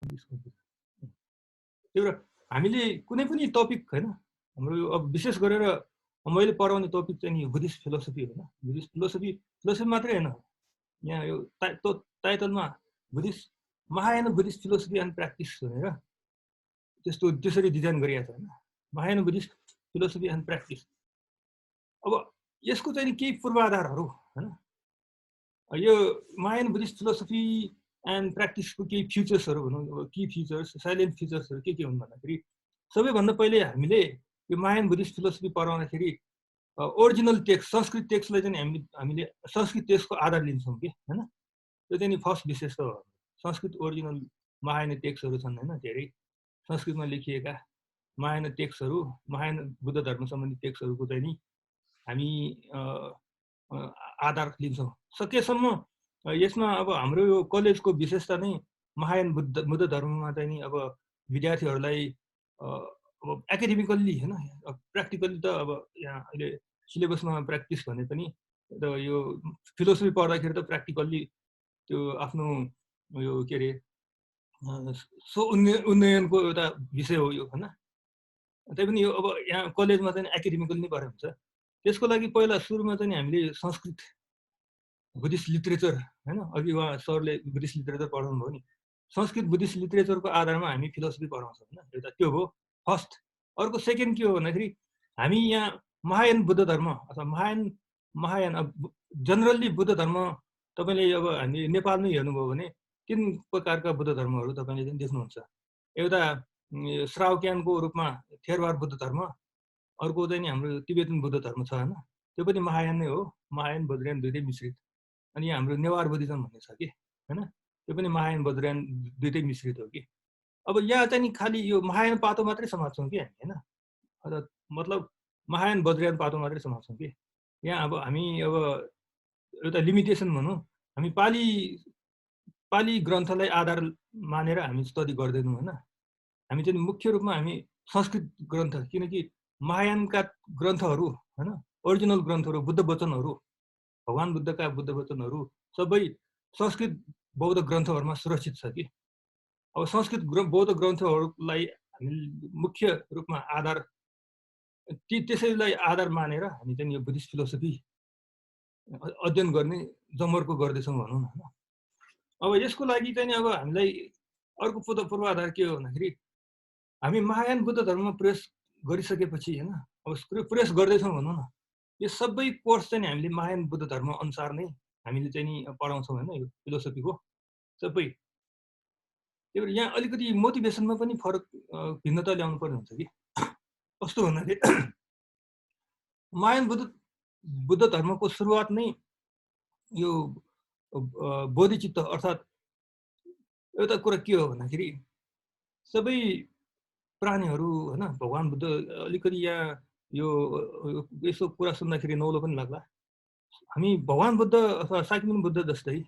बुद्धिस्टको त्यो र हामीले कुनै पनि टपिक हैन हाम्रो यो अब विशेष गरेर मैले पढाउने टपिक चाहिँ नि बुद्धिस्ट फिलोसफी होइन बुद्धिस्ट फिलोसफी मात्रै हैन यहाँ यो टाइटलमा Buddhist Mahayana Buddhist philosophy and practice भनेर त्यसरी डिजाइन गरिएको छ हैन Mahayana Buddhist philosophy and practice अब यसको चाहिँ केही पूर्वाधारहरू हैन यो महायान बुद्धिस्ट फिलोसफी एन्ड प्र्याक्टिसको केही फ्युचर्सहरू भनौँ की फिचर्स साइलेन्ट फिचर्सहरू के हुन् भन्दाखेरि सबैभन्दा पहिले हामीले यो महायान बुद्धिस्ट फिलोसफी पढाउँदाखेरि ओरिजिनल टेक्स्ट संस्कृत टेक्स्टलाई चाहिँ हामीले संस्कृत टेक्स्टको आधार लिन्छौँ कि हैन त्यो चाहिँ नि फर्स्ट विशेषता हो संस्कृत ओरिजिनल महायान टेक्स्टहरू छन् हैन धेरै संस्कृतमा लेखिएका महायान टेक्स्टहरू महायान बुद्ध धर्म सम्बन्धी टेक्स्टहरूको चाहिँ नि हामी आधार लिन्छौँ सकेसम्म यसमा अब हाम्रो यो कलेजको विशेषता नै महायान बुद्ध धर्ममा चाहिँ नि अब विद्यार्थीहरूलाई अब एकाडेमिकल्ली हैन प्र्याक्टिकल्ली त अब यहाँ अहिले सिलेबसमा प्र्याक्टिस भने पनि र यो फिलोसफी पढ्दाखेरि त प्र्याक्टिकल्ली त्यो आफ्नो यो के अरे उन्नयनको एउटा विषय हो यो हैन तैपनि यो अब यहाँ कलेजमा चाहिँ एकाडेमिकल नै पढाइ हुन्छ त्यसको लागि पहिला सुरुमा चाहिँ हामीले संस्कृत बुद्धिस्ट लिटरेचर हैन अघि उहाँ सरले बुद्धिस्ट लिटरेचर पढाउनु भयो नि संस्कृत बुद्धिस्ट लिटरेचरको आधारमा हामी फिलोसफी पढाउँछौँ हैन एउटा त्यो हो फर्स्ट अर्को सेकेन्ड के हो भन्दाखेरि हामी यहाँ महायान बुद्ध धर्म अथवा महायान जनरल्ली बुद्ध धर्म तपाईले अब हामी नेपालमै हेर्नुभयो भने तीन प्रकारका बुद्ध धर्महरू तपाईले चाहिँ देख्नुहुन्छ एउटा श्रावकायनको रूपमा थेरवाद बुद्ध धर्म अर्को चाहिँ नि हाम्रो तिब्बतन बुद्ध धर्म छ हैन त्यो पनि महायान नै हो महायान बौद्धायन दुईटै मिश्रित अनि हाम्रो नेवार बुद्धिज्म भन्ने छ कि हैन त्यो पनि महायान बौद्धायन दुईटै मिश्रित हो कि अब यहाँ चाहिँ नि खाली यो महायान पातो मात्रै समात्छौँ कि हामी हैन मतलब महायान बौद्धायन पातो मात्रै समात्छौँ कि यहाँ अब हामी अब एउटा लिमिटेसन भनौँ हामी पाली ग्रन्थलाई आधार मानेर हामी स्टडी गर्दैनौँ हैन हामी चाहिँ मुख्य रूपमा हामी संस्कृत ग्रन्थ किनकि महायानका ग्रन्थहरू हैन ओरिजिनल ग्रन्थहरू बुद्ध वचनहरू भगवान बुद्धका बुद्ध वचनहरू सबै संस्कृत बौद्ध ग्रन्थहरूमा सुरक्षित छ कि अब संस्कृत बौद्ध ग्रन्थहरूलाई हामी मुख्य रूपमा आधार त्यसैलाई आधार मानेर हामी चाहिँ यो बुद्धिस्ट फिलोसफी अध्ययन गर्ने जमर्को गर्दैछौँ भनौँ न हैन अब यसको लागि चाहिँ अब हामीलाई अर्को पूर्वाधार के हो भन्दाखेरि हामी महायान बुद्ध धर्म प्रवेश गरिसकेपछि हैन अब प्रवेश गर्दैछौँ भनौँ न यो सबै कोर्स चाहिँ हामीले महायान बुद्ध धर्म अनुसार नै हामीले चाहिँ नि पढाउँछौँ हैन यो फिलोसफीको सबै त्यो यहाँ अलिकति मोटिभेसनमा पनि फरक भिन्नता ल्याउनु पर्ने हुन्छ कि कस्तो भन्दाखेरि महायान बुद्ध धर्मको सुरुवात नै यो बोधिचित्त अर्थात् एउटा कुरा के हो भन्दाखेरि सबै प्राणीहरू हैन भगवान बुद्ध अलिकति यहाँ यो यसो कुरा सुन्दाखेरि नौलो पनि लाग्ला हामी भगवान बुद्ध अथवा साइकिन बुद्ध जस्तै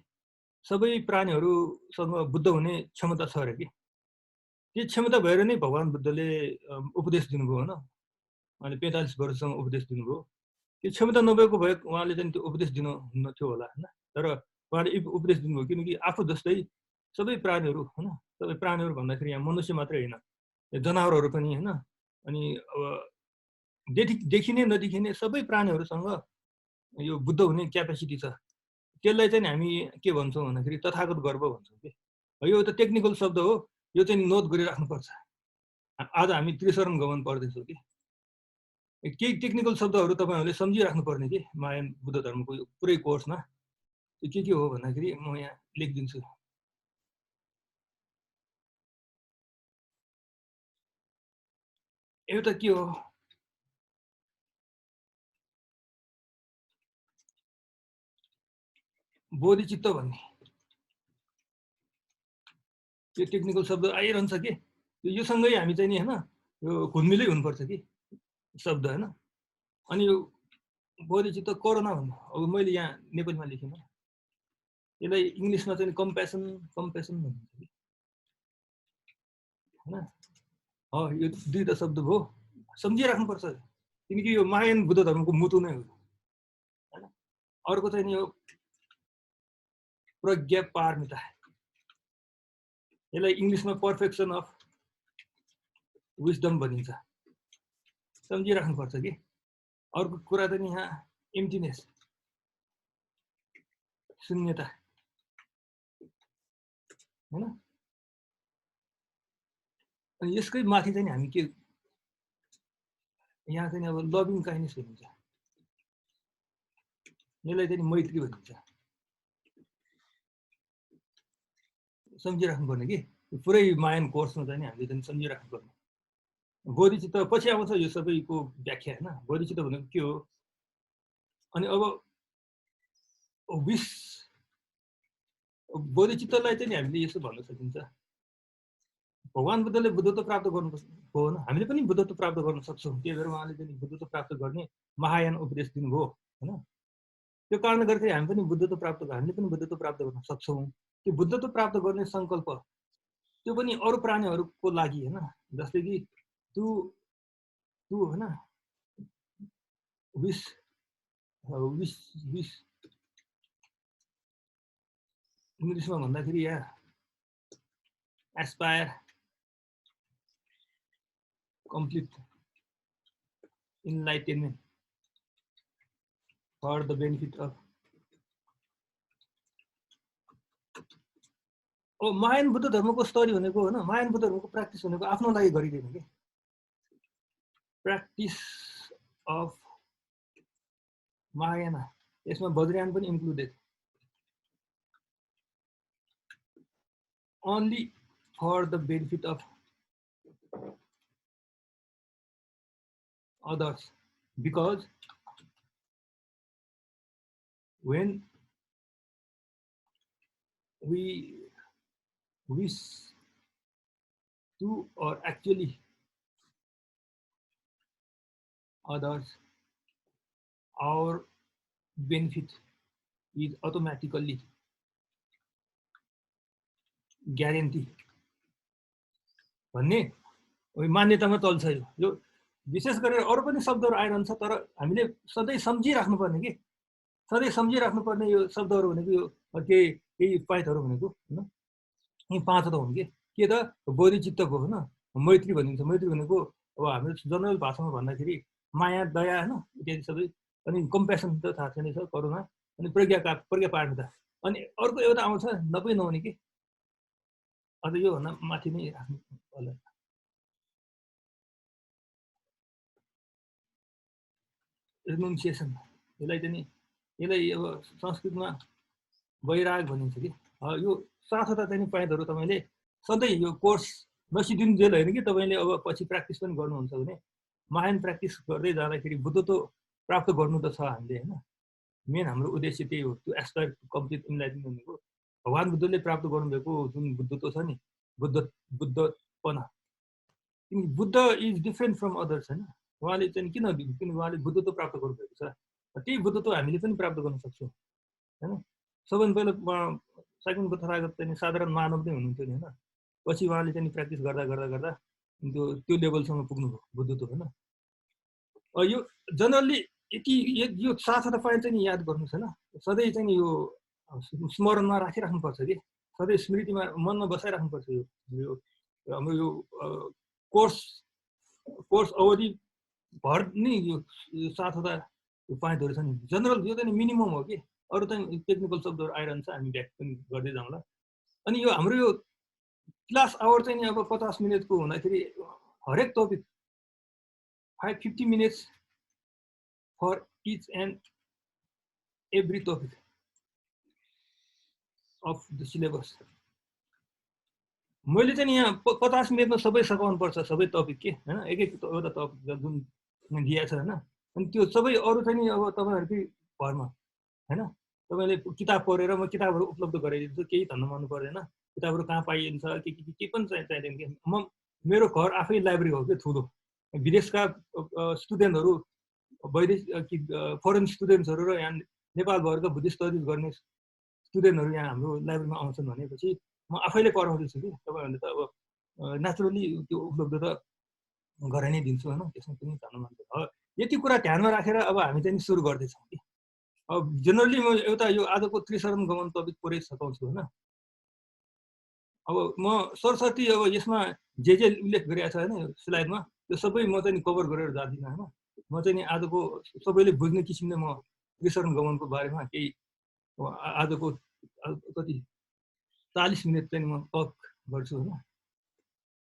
सबै प्राणीहरूसँग बुद्ध हुने क्षमता छ अरे कि त्यो क्षमता भएर नै भगवान बुद्धले उपदेश दिनुभयो हैन अनि 45 वर्षसम्म उपदेश दिनुभयो त्यो क्षमता नभएको भए उहाँले चाहिँ त्यो उपदेश दिनु हुन्न थियो होला हैन तर उहाँले उपदेश दिनुभयो किनकि आफू जस्तै सबै प्राणीहरू हैन सबै प्राणीहरू भन्दाखेरि यहाँ मनुष्य मात्रै हैन जनावरहरू पनि हैन अनि अब देखिने नदेखिने सबै प्राणीहरूसँग यो बुद्ध हुने क्यापेसिटी छ त्यसलाई चाहिँ हामी के भन्छौँ भन्दाखेरि तथागत गर्व भन्छौँ कि यो त टेक्निकल शब्द हो यो चाहिँ नोट गरिराख्नुपर्छ आज हामी त्रिशरण गमन पढ्दैछौँ कि केही टेक्निकल शब्दहरू तपाईँहरूले सम्झिराख्नु पर्ने कि महायान बुद्ध धर्मको पुरै कोर्समा त्यो के हो भन्दाखेरि म यहाँ लेखिदिन्छु एउटा के हो बोधिचित्त भन्ने त्यो टेक्निकल शब्द आइरहन्छ कि यो सँगै हामी चाहिँ नि हैन यो घुलमिलै हुनुपर्छ कि शब्द हैन अनि यो बोधिचित्त करुणा भन्ने अब मैले यहाँ नेपालीमा लेखिन यसलाई इङ्ग्लिसमा चाहिँ कम्प्यासन भनिन्छ कि हैन यो दुईटा शब्द भयो सम्झिराख्नुपर्छ किनकि यो महायान बुद्ध धर्मको मुटु नै हो हैन अर्को चाहिँ नि यो प्रज्ञा पारमिता यसलाई इङ्ग्लिसमा पर्फेक्सन अफ विजडम भनिन्छ, सम्झिराख्नुपर्छ कि। अर्को कुरा त नि यहाँ एम्प्टीनेस, शून्यता हैन। अनि यसकै माथि चाहिँ हामी के यहाँ चाहिँ अब लभिङ काइन्डनेस भनिन्छ, यसलाई चाहिँ मैत्री भनिन्छ। सम्झिराख्नुपर्ने कि पुरै मायन कोर्समा चाहिँ हामीले चाहिँ सम्झिराख्नुपर्ने। बोधिचित्त पछि आउँछ यो सबैको व्याख्या हैन। बोधिचित्त भनेको के हो? अनि अब विश बोधिचित्तलाई चाहिँ हामीले यसो भन्न सकिन्छ, भगवान बुद्धले बुद्धत्व प्राप्त गर्नु हो न, हामीले पनि बुद्धत्व प्राप्त गर्न सक्छौँ। त्यही भएर उहाँले चाहिँ बुद्धत्व प्राप्त गर्ने महायान उपदेश दिनुभयो हैन। त्यो कारणले गर्दाखेरि हामी पनि बुद्धत्व प्राप्त हामीले पनि बुद्धत्व प्राप्त गर्न सक्छौँ। त्यो बुद्धत्व प्राप्त गर्ने संकल्प त्यो पनि अरू प्राणीहरूको लागि हैन, जस्तै कि तु हैन विश विश विश इङ्ग्लिसमा भन्दाखेरि या aspire complete enlightenment for the benefit of Mahayana Buddha धर्मको स्टोरी भनेको हैन, महायान बुद्ध धर्मको प्र्याक्टिस भनेको आफ्नो लागि गरिदैन के। प्र्याक्टिस अफ महायाना, यसमा वज्रयान पनि included, only for the benefit of others, because when we wish to or actually others, our benefit is automatically guarantee भन्ने मान्यतामा चल्छ। यो विशेष गरेर अरू पनि शब्दहरू आइरहन्छ, तर हामीले सधैँ सम्झिराख्नुपर्ने कि, सधैँ सम्झिराख्नुपर्ने यो शब्दहरू भनेको यो केही पाइथहरू भनेको हैन, यी पाँचवटा हुन् के त बोधिचित्तको हैन, मैत्री भनिन्छ। मैत्री भनेको अब हाम्रो जनरल भाषामा भन्दाखेरि माया, दया हैन इत्यादि सबै, अनि कम्प्यासन त थाहा छैन, करुणा, अनि प्रज्ञापारमिता। अनि अर्को एउटा आउँछ नपै नहुने कि, अझ यो भन्दा माथि नै राख्नु होला। रिनुन्सिएसन, यसलाई अब संस्कृतमा वैराग भनिन्छ कि। यो सातवटा चाहिँ पोइन्टहरू तपाईँले सधैँ यो कोर्स नसिदिन्जेल होइन कि, तपाईँले अब पछि प्र्याक्टिस पनि गर्नुहुन्छ भने महायान प्र्याक्टिस गर्दै जाँदाखेरि बुद्धत्व प्राप्त गर्नु त छ हामीले हैन। मेन हाम्रो उद्देश्य त्यही हो, त्यो एस्पायर कम्प्लिट इन्लाइटमेन्ट भनेको भगवान बुद्धले प्राप्त गर्नुभएको जुन बुद्धत्व छ नि, बुद्धपना। Buddha is different from others हैन। उहाँले चाहिँ किन उहाँले बुद्धत्व प्राप्त गर्नुभएको छ, त्यही बुद्धत्व हामीले पनि प्राप्त गर्न सक्छौँ हैन। सबैभन्दा पहिला साइमन बुद्धरागत चाहिँ साधारण मानव नै हुनुहुन्थ्यो नि हैन, पछि उहाँले चाहिँ प्र्याक्टिस गर्दा गर्दा गर्दा त्यो लेभलसम्म पुग्नुभयो बुद्धत्व हैन। यो जनरली यति यो सातवटा पोइन्ट चाहिँ याद गर्नुहोस् हैन, सधैँ चाहिँ यो स्मरणमा राखिराख्नुपर्छ कि, सधैँ स्मृतिमा मनमा बसाइराख्नुपर्छ। यो हाम्रो यो कोर्स अवधि भर नै यो सातवटा पोइन्टहरू छ नि, जनरल यो चाहिँ मिनिमम हो कि, अरू चाहिँ टेक्निकल शब्दहरू आइरहन्छ, हामी व्याख्या पनि गर्दै जाउँला। अनि यो हाम्रो यो क्लास आवर चाहिँ अब 50 मिनटको हुँदाखेरि हरेक topic 50 minutes for each and every topic of the syllabus. मैले चाहिँ यहाँ 50 मिनटमा सबै सघाउनु पर्छ, सबै टपिक के हैन, एक एउटा टपिक जुन दिएको छ हैन। अनि त्यो सबै अरू चाहिँ अब तपाईँहरूकै भरमा हैन, तपाईँले किताब पढेर म किताबहरू उपलब्ध गराइदिन्छु, केही धन्न मान्नु पर्दैन, किताबहरू कहाँ पाइन्छ के पनि चाहिँदैन कि। म मेरो घर आफै लाइब्रेरी हो कि ठुलो, विदेशका स्टुडेन्टहरू, वैदेशिक फरेन स्टुडेन्ट्सहरू र यहाँ नेपालभरका बुद्धिस्ट स्टडिज गर्ने स्टुडेन्टहरू यहाँ हाम्रो लाइब्रेरीमा आउँछन् भनेपछि म आफैले पढाउँदैछु कि, तपाईँहरूले त अब नेचुरली त्यो उपलब्ध त गराइ नै दिन्छु हैन, त्यसमा पनि धन्न मान्छु। यति कुरा ध्यानमा राखेर अब हामी चाहिँ सुरु गर्दैछौँ कि। अब जेनरली म एउटा यो आजको त्रिशरण गमन टपिक पुरै सघाउँछु हैन। अब म सरसर्ती अब यसमा जे उल्लेख गरेको छ होइन स्लाइडमा त्यो सबै म चाहिँ कभर गरेर जाँदिनँ होइन। म चाहिँ नि आजको सबैले बुझ्ने किसिमले म त्रिशरण गमनको बारेमा केही आजको कति 40 मिनट चाहिँ म टक गर्छु होइन।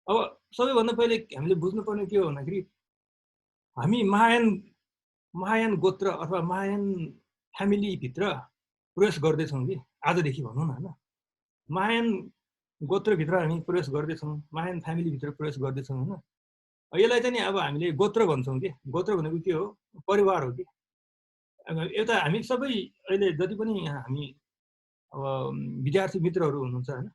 अब सबैभन्दा पहिले हामीले बुझ्नुपर्ने के हो भन्दाखेरि हामी महायान गोत्र अथवा महायान फ्यामिलीभित्र प्रवेश गर्दैछौँ कि आजदेखि भनौँ न होइन। महायान गोत्रभित्र हामी प्रवेश गर्दैछौँ, महायान फ्यामिलीभित्र प्रवेश गर्दैछौँ होइन। यसलाई चाहिँ नि अब हामीले गोत्र भन्छौँ कि गोत्र भनेको के हो, परिवार हो कि। एउटा हामी सबै अहिले जति पनि यहाँ हामी अब विद्यार्थी मित्रहरू हुनुहुन्छ होइन,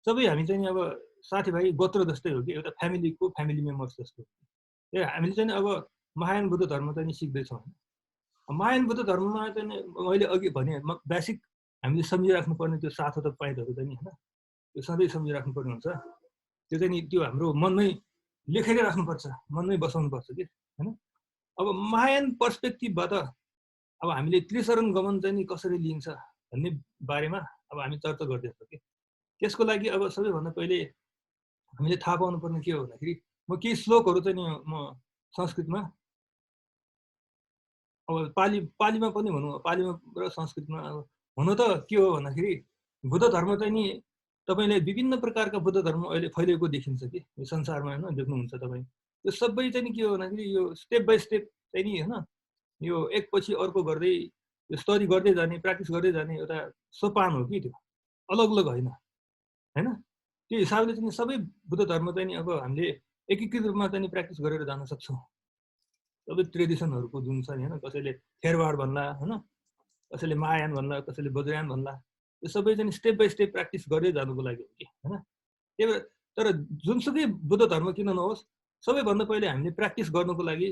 सबै हामी चाहिँ अब साथीभाइ गोत्र जस्तै हो कि, एउटा फ्यामिलीको फ्यामिली मेम्बर्स जस्तो। ए हामीले चाहिँ अब महायान बुद्ध धर्म चाहिँ सिक्दैछौँ। महायान बुद्ध धर्ममा चाहिँ मैले अघि भने बेसिक हामीले सम्झिराख्नुपर्ने त्यो 7 पाइटहरू चाहिँ नि होइन, त्यो सधैँ सम्झिराख्नुपर्ने हुन्छ। त्यो चाहिँ नि त्यो हाम्रो मनमै लेखेर राख्नुपर्छ, मनमै बसाउनुपर्छ कि होइन। अब महायान पर्सपेक्टिभबाट अब हामीले त्रिशरण गमन चाहिँ नि कसरी लिन्छ भन्ने बारेमा अब हामी चर्चा गर्दैछौँ कि। त्यसको लागि अब सबैभन्दा पहिले हामीले थाहा पाउनुपर्ने के हो भन्दाखेरि म केही श्लोकहरू चाहिँ नि म संस्कृतमा अब पालीमा पनि भनौँ, पालीमा र संस्कृतमा अब हुन त के हो भन्दाखेरि बुद्ध धर्म चाहिँ नि तपाईँले विभिन्न प्रकारका बुद्ध धर्म अहिले फैलिएको देखिन्छ कि यो संसारमा होइन, देख्नुहुन्छ तपाईँ। यो सबै चाहिँ नि के हो भन्दाखेरि यो स्टेप बाई स्टेप चाहिँ नि होइन, यो एकपछि अर्को गर्दै यो स्टडी गर्दै जाने, प्र्याक्टिस गर्दै जाने एउटा सोपान हो कि त्यो, अलग अलग होइन होइन। त्यो हिसाबले चाहिँ सबै बुद्ध धर्म चाहिँ नि अब हामीले एकीकृत रूपमा चाहिँ प्र्याक्टिस गरेर जान सक्छौँ। सबै ट्रेडिसनहरूको जुन छ नि होइन, कसैले थेरवाड भन्ला होइन, कसैले महायान भन्ला, कसैले वज्रयान भन्ला, यो सबै चाहिँ स्टेप बाई स्टेप प्र्याक्टिस गर्दै जानुको लागि हो कि होइन। त्यही भएर तर जुनसुकै बुद्ध धर्म किन नहोस्, सबैभन्दा पहिले हामीले प्र्याक्टिस गर्नुको लागि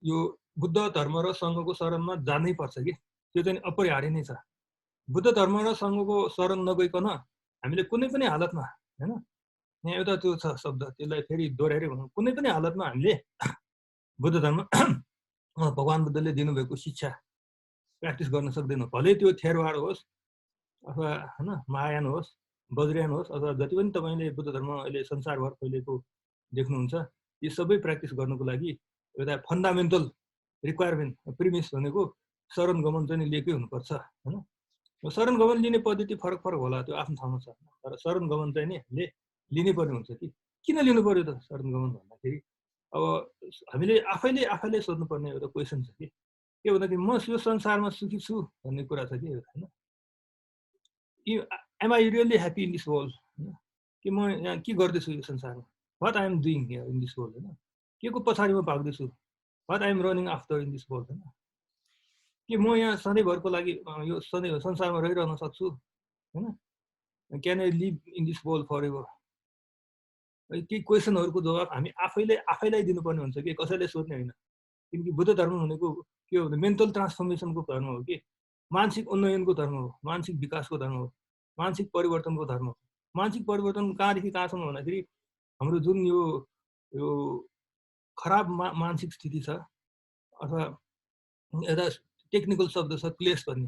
यो बुद्ध धर्म र सङ्घको शरणमा जानै पर्छ कि, त्यो चाहिँ अपरिहार्य नै छ। बुद्ध धर्म र सङ्घको शरण नगइकन हामीले कुनै पनि हालतमा होइन, यहाँ एउटा त्यो छ शब्द, त्यसलाई फेरि दोहोऱ्याएर भनौँ, कुनै पनि हालतमा हामीले बुद्ध धर्म भगवान् बुद्धले दिनुभएको शिक्षा प्र्याक्टिस गर्न सक्दैनौँ। भले त्यो थेरवाड होस् अथवा होइन महायान होस्, वज्रयान होस्, अथवा जति पनि तपाईँले बुद्ध धर्म अहिले संसारभर फैलिएको देख्नुहुन्छ, यी सबै प्र्याक्टिस गर्नुको लागि एउटा फन्डामेन्टल रिक्वायरमेन्ट प्रिमिस भनेको शरण गमन चाहिँ लिएकै हुनुपर्छ होइन। शरण गमन लिने पद्धति फरक फरक होला, त्यो आफ्नो ठाउँमा छ, तर शरण गमन चाहिँ नि हामीले लिनै पर्ने हुन्छ कि। किन लिनु पर्यो त शरण गमन भन्दाखेरि अब हामीले आफैले सोध्नुपर्ने एउटा क्वेसन छ कि, के भन्दाखेरि म यो संसारमा सुखी छु भन्ने कुरा छ कि होइन। Am I really happy in this world होइन, कि म यहाँ के गर्दैछु यो संसारमा, what I am doing here in this world होइन, के को पछाडि म भाग्दैछु, what I am running after in this world होइन, कि म यहाँ सधैँभरको लागि यो सधैँ संसारमा रहिरहन सक्छु होइन, can I live in this world forever. केही क्वेसनहरूको जवाब हामी आफैलाई दिनुपर्ने हुन्छ कि, कसैले सोध्ने होइन। किनकि बुद्ध धर्म भनेको के हो भने मेन्टल ट्रान्सफर्मेसनको धर्म हो कि, मानसिक उन्नयनको धर्म हो, मानसिक विकासको धर्म हो, मानसिक परिवर्तनको धर्म हो। मानसिक परिवर्तन कहाँदेखि कहाँसम्म भन्दाखेरि हाम्रो जुन यो खराब मानसिक स्थिति छ, अथवा एउटा टेक्निकल शब्द छ क्लेश भन्ने,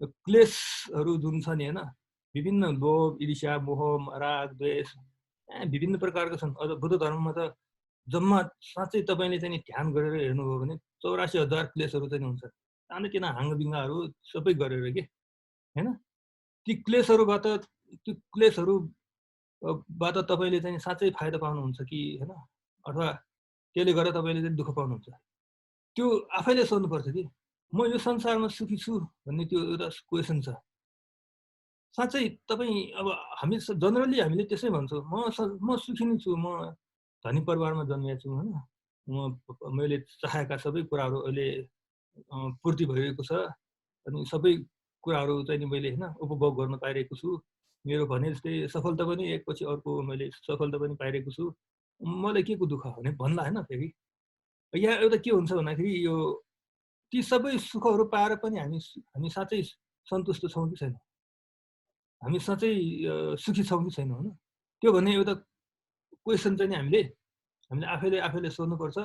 यो क्लेशहरू जुन छ नि होइन, विभिन्न लोभ, ईर्ष्या, मोह, राग, द्वेष विभिन्न प्रकारका छन्। अझ बुद्ध धर्ममा त जम्मा साँच्चै तपाईँले चाहिँ ध्यान गरेर हेर्नुभयो भने 84,000 क्लेशहरू चाहिँ हुन्छ, सानोतिनो हाङबिङ्गाहरू सबै गरेर के होइन। ती क्लेशहरूबाट तपाईँले चाहिँ साँच्चै फाइदा पाउनुहुन्छ कि होइन, अथवा त्यसले गर्दा तपाईँले चाहिँ दुःख पाउनुहुन्छ, त्यो आफैले सोध्नुपर्छ कि म यो संसारमा सुखी छु भन्ने त्यो एउटा क्वेसन छ। साँच्चै तपाईँ अब हामी जनरली हामीले त्यसै भन्छौँ, म सुखी नै छु, म धनी परिवारमा जन्मेको छु होइन, मैले चाहेका सबै कुराहरू अहिले पूर्ति भइरहेको छ, अनि सबै कुराहरू चाहिँ नि मैले होइन उपभोग गर्न पाइरहेको छु, मेरो भने जस्तै सफलता पनि एकपछि अर्को मैले सफलता पनि पाइरहेको छु, मलाई के को दुःख भने भन्ला होइन। फेरि यहाँ एउटा के हुन्छ भन्दाखेरि यो ती सबै सुखहरू पाएर पनि हामी साँच्चै सन्तुष्ट छौँ कि छैनौँ, हामी साँच्चै सुखी छौँ कि छैनौँ होइन। त्यो भन्ने एउटा क्वेसन चाहिँ नि हामीले आफैले सोध्नुपर्छ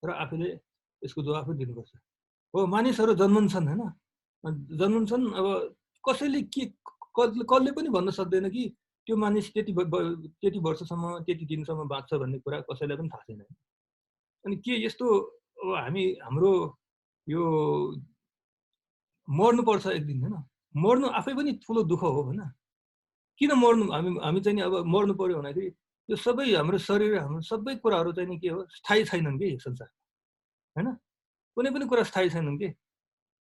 र आफैले यसको जवाफ पनि दिनुपर्छ। हो मानिसहरू जन्मन्छन् होइन, जन्मन्छन्, अब कसैले कसले पनि भन्न सक्दैन कि त्यो मानिस त्यति वर्षसम्म त्यति दिनसम्म बाँच्छ भन्ने कुरा कसैलाई पनि थाहा छैन। अनि के यस्तो अब हाम्रो यो मर्नुपर्छ एक दिन हैन, मर्नु आफै पनि ठुलो दुःख हो हैन। किन मर्नु हामी चाहिँ नि अब मर्नु पर्यो भन्दाखेरि यो सबै हाम्रो शरीर हाम्रो सबै कुराहरू चाहिँ नि के हो स्थायी छैनन् के संसार हैन, कुनै पनि कुरा स्थायी छैनन् के।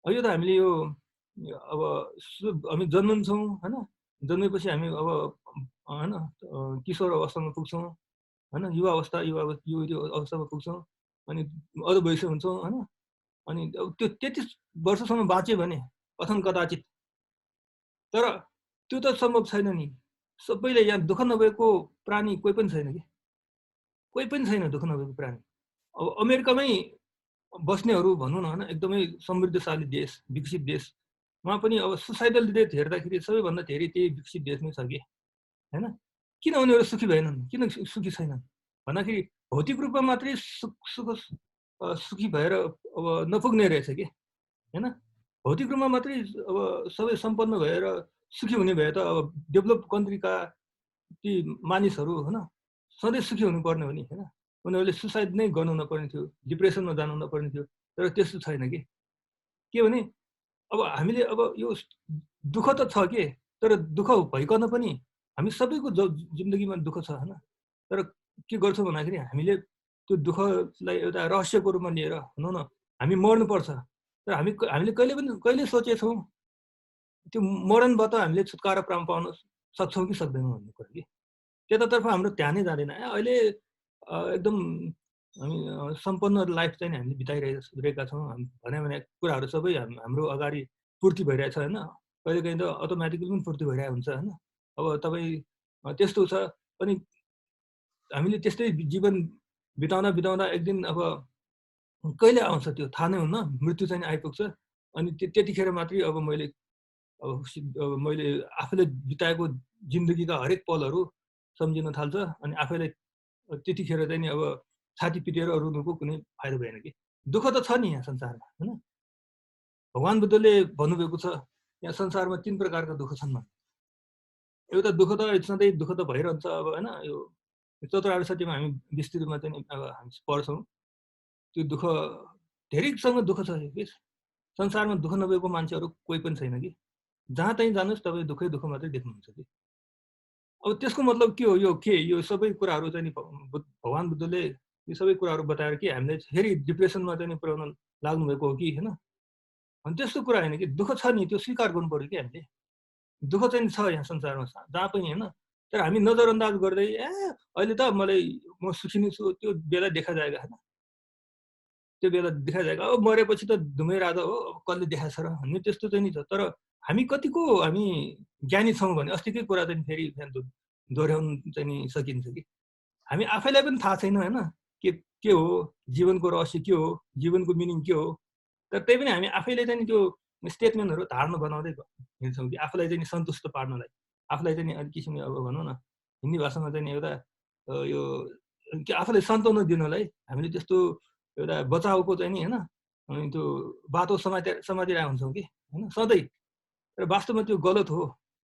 यो त हामीले यो अब हामी जन्मन्छौँ हैन, जन्मेपछि हामी अब हैन किशोर अवस्थामा पुग्छौँ हैन, युवा अवस्थामा पुग्छौँ, अनि अझ वयस्क हुन्छौँ हैन, अनि अब त्यो 33 वर्षसम्म बाँच्यो भने कथन कदाचित, तर त्यो त सम्भव छैन नि। सबैले यहाँ दुःख नभएको प्राणी कोही पनि छैन कि, कोही पनि छैन दुःख नभएको प्राणी। अब अमेरिकामै बस्नेहरू भनौँ न हैन, एकदमै समृद्धशाली देश, विकसित देश, वहाँ पनि अब सुसाइडल रेट हेर्दाखेरि सबैभन्दा धेरै त्यही विकसित देशमै छ कि हैन। किन उनीहरू सुखी भएनन्, किन सुखी छैनन् भन्दाखेरि भौतिक रूपमा मात्रै सुखी भएर अब नपुग्ने रहेछ कि हैन। भौतिक रूपमा मात्रै अब सबै सम्पन्न भएर सुखी हुने भए त अब डेभलप कन्ट्रीका ती मानिसहरू हैन सधैँ सुखी हुनुपर्ने हो नि हैन। उनीहरूले सुसाइड नै गर्नु नपर्ने थियो, डिप्रेसनमा जानु नपर्ने थियो, तर त्यस्तो छैन कि। के भने अब हामीले अब यो दुःख त छ के, तर दुःख भइकन पनि हामी सबैको जिन्दगीमा दुःख छ हैन। तर के गर्छौँ भन्दाखेरि हामीले त्यो दुःखलाई एउटा रहस्यको रूपमा लिएर भनौँ न हामी मर्नुपर्छ, तर हामीले कहिले सोचेछौँ त्यो मरणबाट हामीले छुटकारा पाउन सक्छौँ कि सक्दैनौँ भन्ने कुरा कि। त्यतातर्फ हाम्रो ध्यानै जाँदैन। अहिले एकदम हामी सम्पन्न लाइफ चाहिँ हामीले बिताइरहेका छौँ। भने कुराहरू सबै हाम्रो अगाडि पूर्ति भइरहेछ हैन। कहिलेकाहीँ त अटोमेटिकली पनि पूर्ति भइरहेको हुन्छ हैन। अब तपाईँ त्यस्तो छ, अनि हामीले त्यस्तै जीवन बिताउँदा एक दिन अब कहिले आउँछ त्यो थाहा नै हुन्न, मृत्यु चाहिँ आइपुग्छ। अनि त्यतिखेर मात्रै अब मैले आफूले बिताएको जिन्दगीका हरेक पलहरू सम्झिन थाल्छ, अनि आफैलाई त्यतिखेर चाहिँ नि अब छाती पिटेर रुनुको कुनै फाइदा भएन कि। दुःख त छ नि यहाँ संसारमा हैन। भगवान बुद्धले भन्नुभएको छ यहाँ संसारमा 3 प्रकारका दुःख छन् भन्ने। एउटा दुःख त सधैँ दुःख त भइरहन्छ अब हैन। यो चतुर्थ सत्यमा हामी विस्तृत रूपमा चाहिँ अब हामी पढ्छौँ। त्यो दुःख धेरैसँग दुःख छ कि संसारमा दुःख नभएको मान्छेहरू कोही पनि छैन कि। जहाँ तहीँ जानुहोस् तपाईँ दुःखै दुःख मात्रै देख्नुहुन्छ कि। अब त्यसको मतलब के हो, यो सबै कुराहरू चाहिँ भगवान बुद्धले यो सबै कुराहरू बताएर कि हामीले फेरि डिप्रेसनमा चाहिँ पुर्याउन लाग्नु भएको हो कि हैन। अनि त्यस्तो कुरा हैन कि, दुःख छ नि त्यो स्वीकार गर्नु पर्यो कि हामीले। दुःख चाहिँ छ यहाँ संसारमा जहाँ पनि हैन। तर हामी नजरअन्दाज गर्दै अहिले त म सुखी नै छु त्यो बेला देखा जाएगा हैन। त्यो बेला देखा जाएगा अब मरेपछि त धुमै राजा हो, अब कसले देखाछ र भन्ने त्यस्तो चाहिँ नि छ। तर हामी कतिको ज्ञानी छौँ भने अस्तिकै कुरा चाहिँ फेरि दोहोऱ्याउन चाहिँ नि सकिन्छ कि। हामी आफैलाई पनि थाहा छैन हैन के हो जीवनको रहस्य, के हो जीवनको मिनिङ, के हो। तर त्यही पनि हामी आफैले चाहिँ त्यो स्टेटमेन्टहरू धारणा बनाउँदै हिँड्छौँ कि आफूलाई चाहिँ सन्तुष्ट पार्नलाई, आफूलाई चाहिँ अलिक किसिमले अब भनौँ न हिन्दी भाषामा चाहिँ एउटा यो आफूलाई सान्त्वना दिनलाई हामीले त्यस्तो एउटा बचाउको चाहिँ नि हैन, अनि त्यो बाटो समातिरहेको हुन्छौँ कि हैन सधैँ। तर वास्तवमा त्यो गलत हो।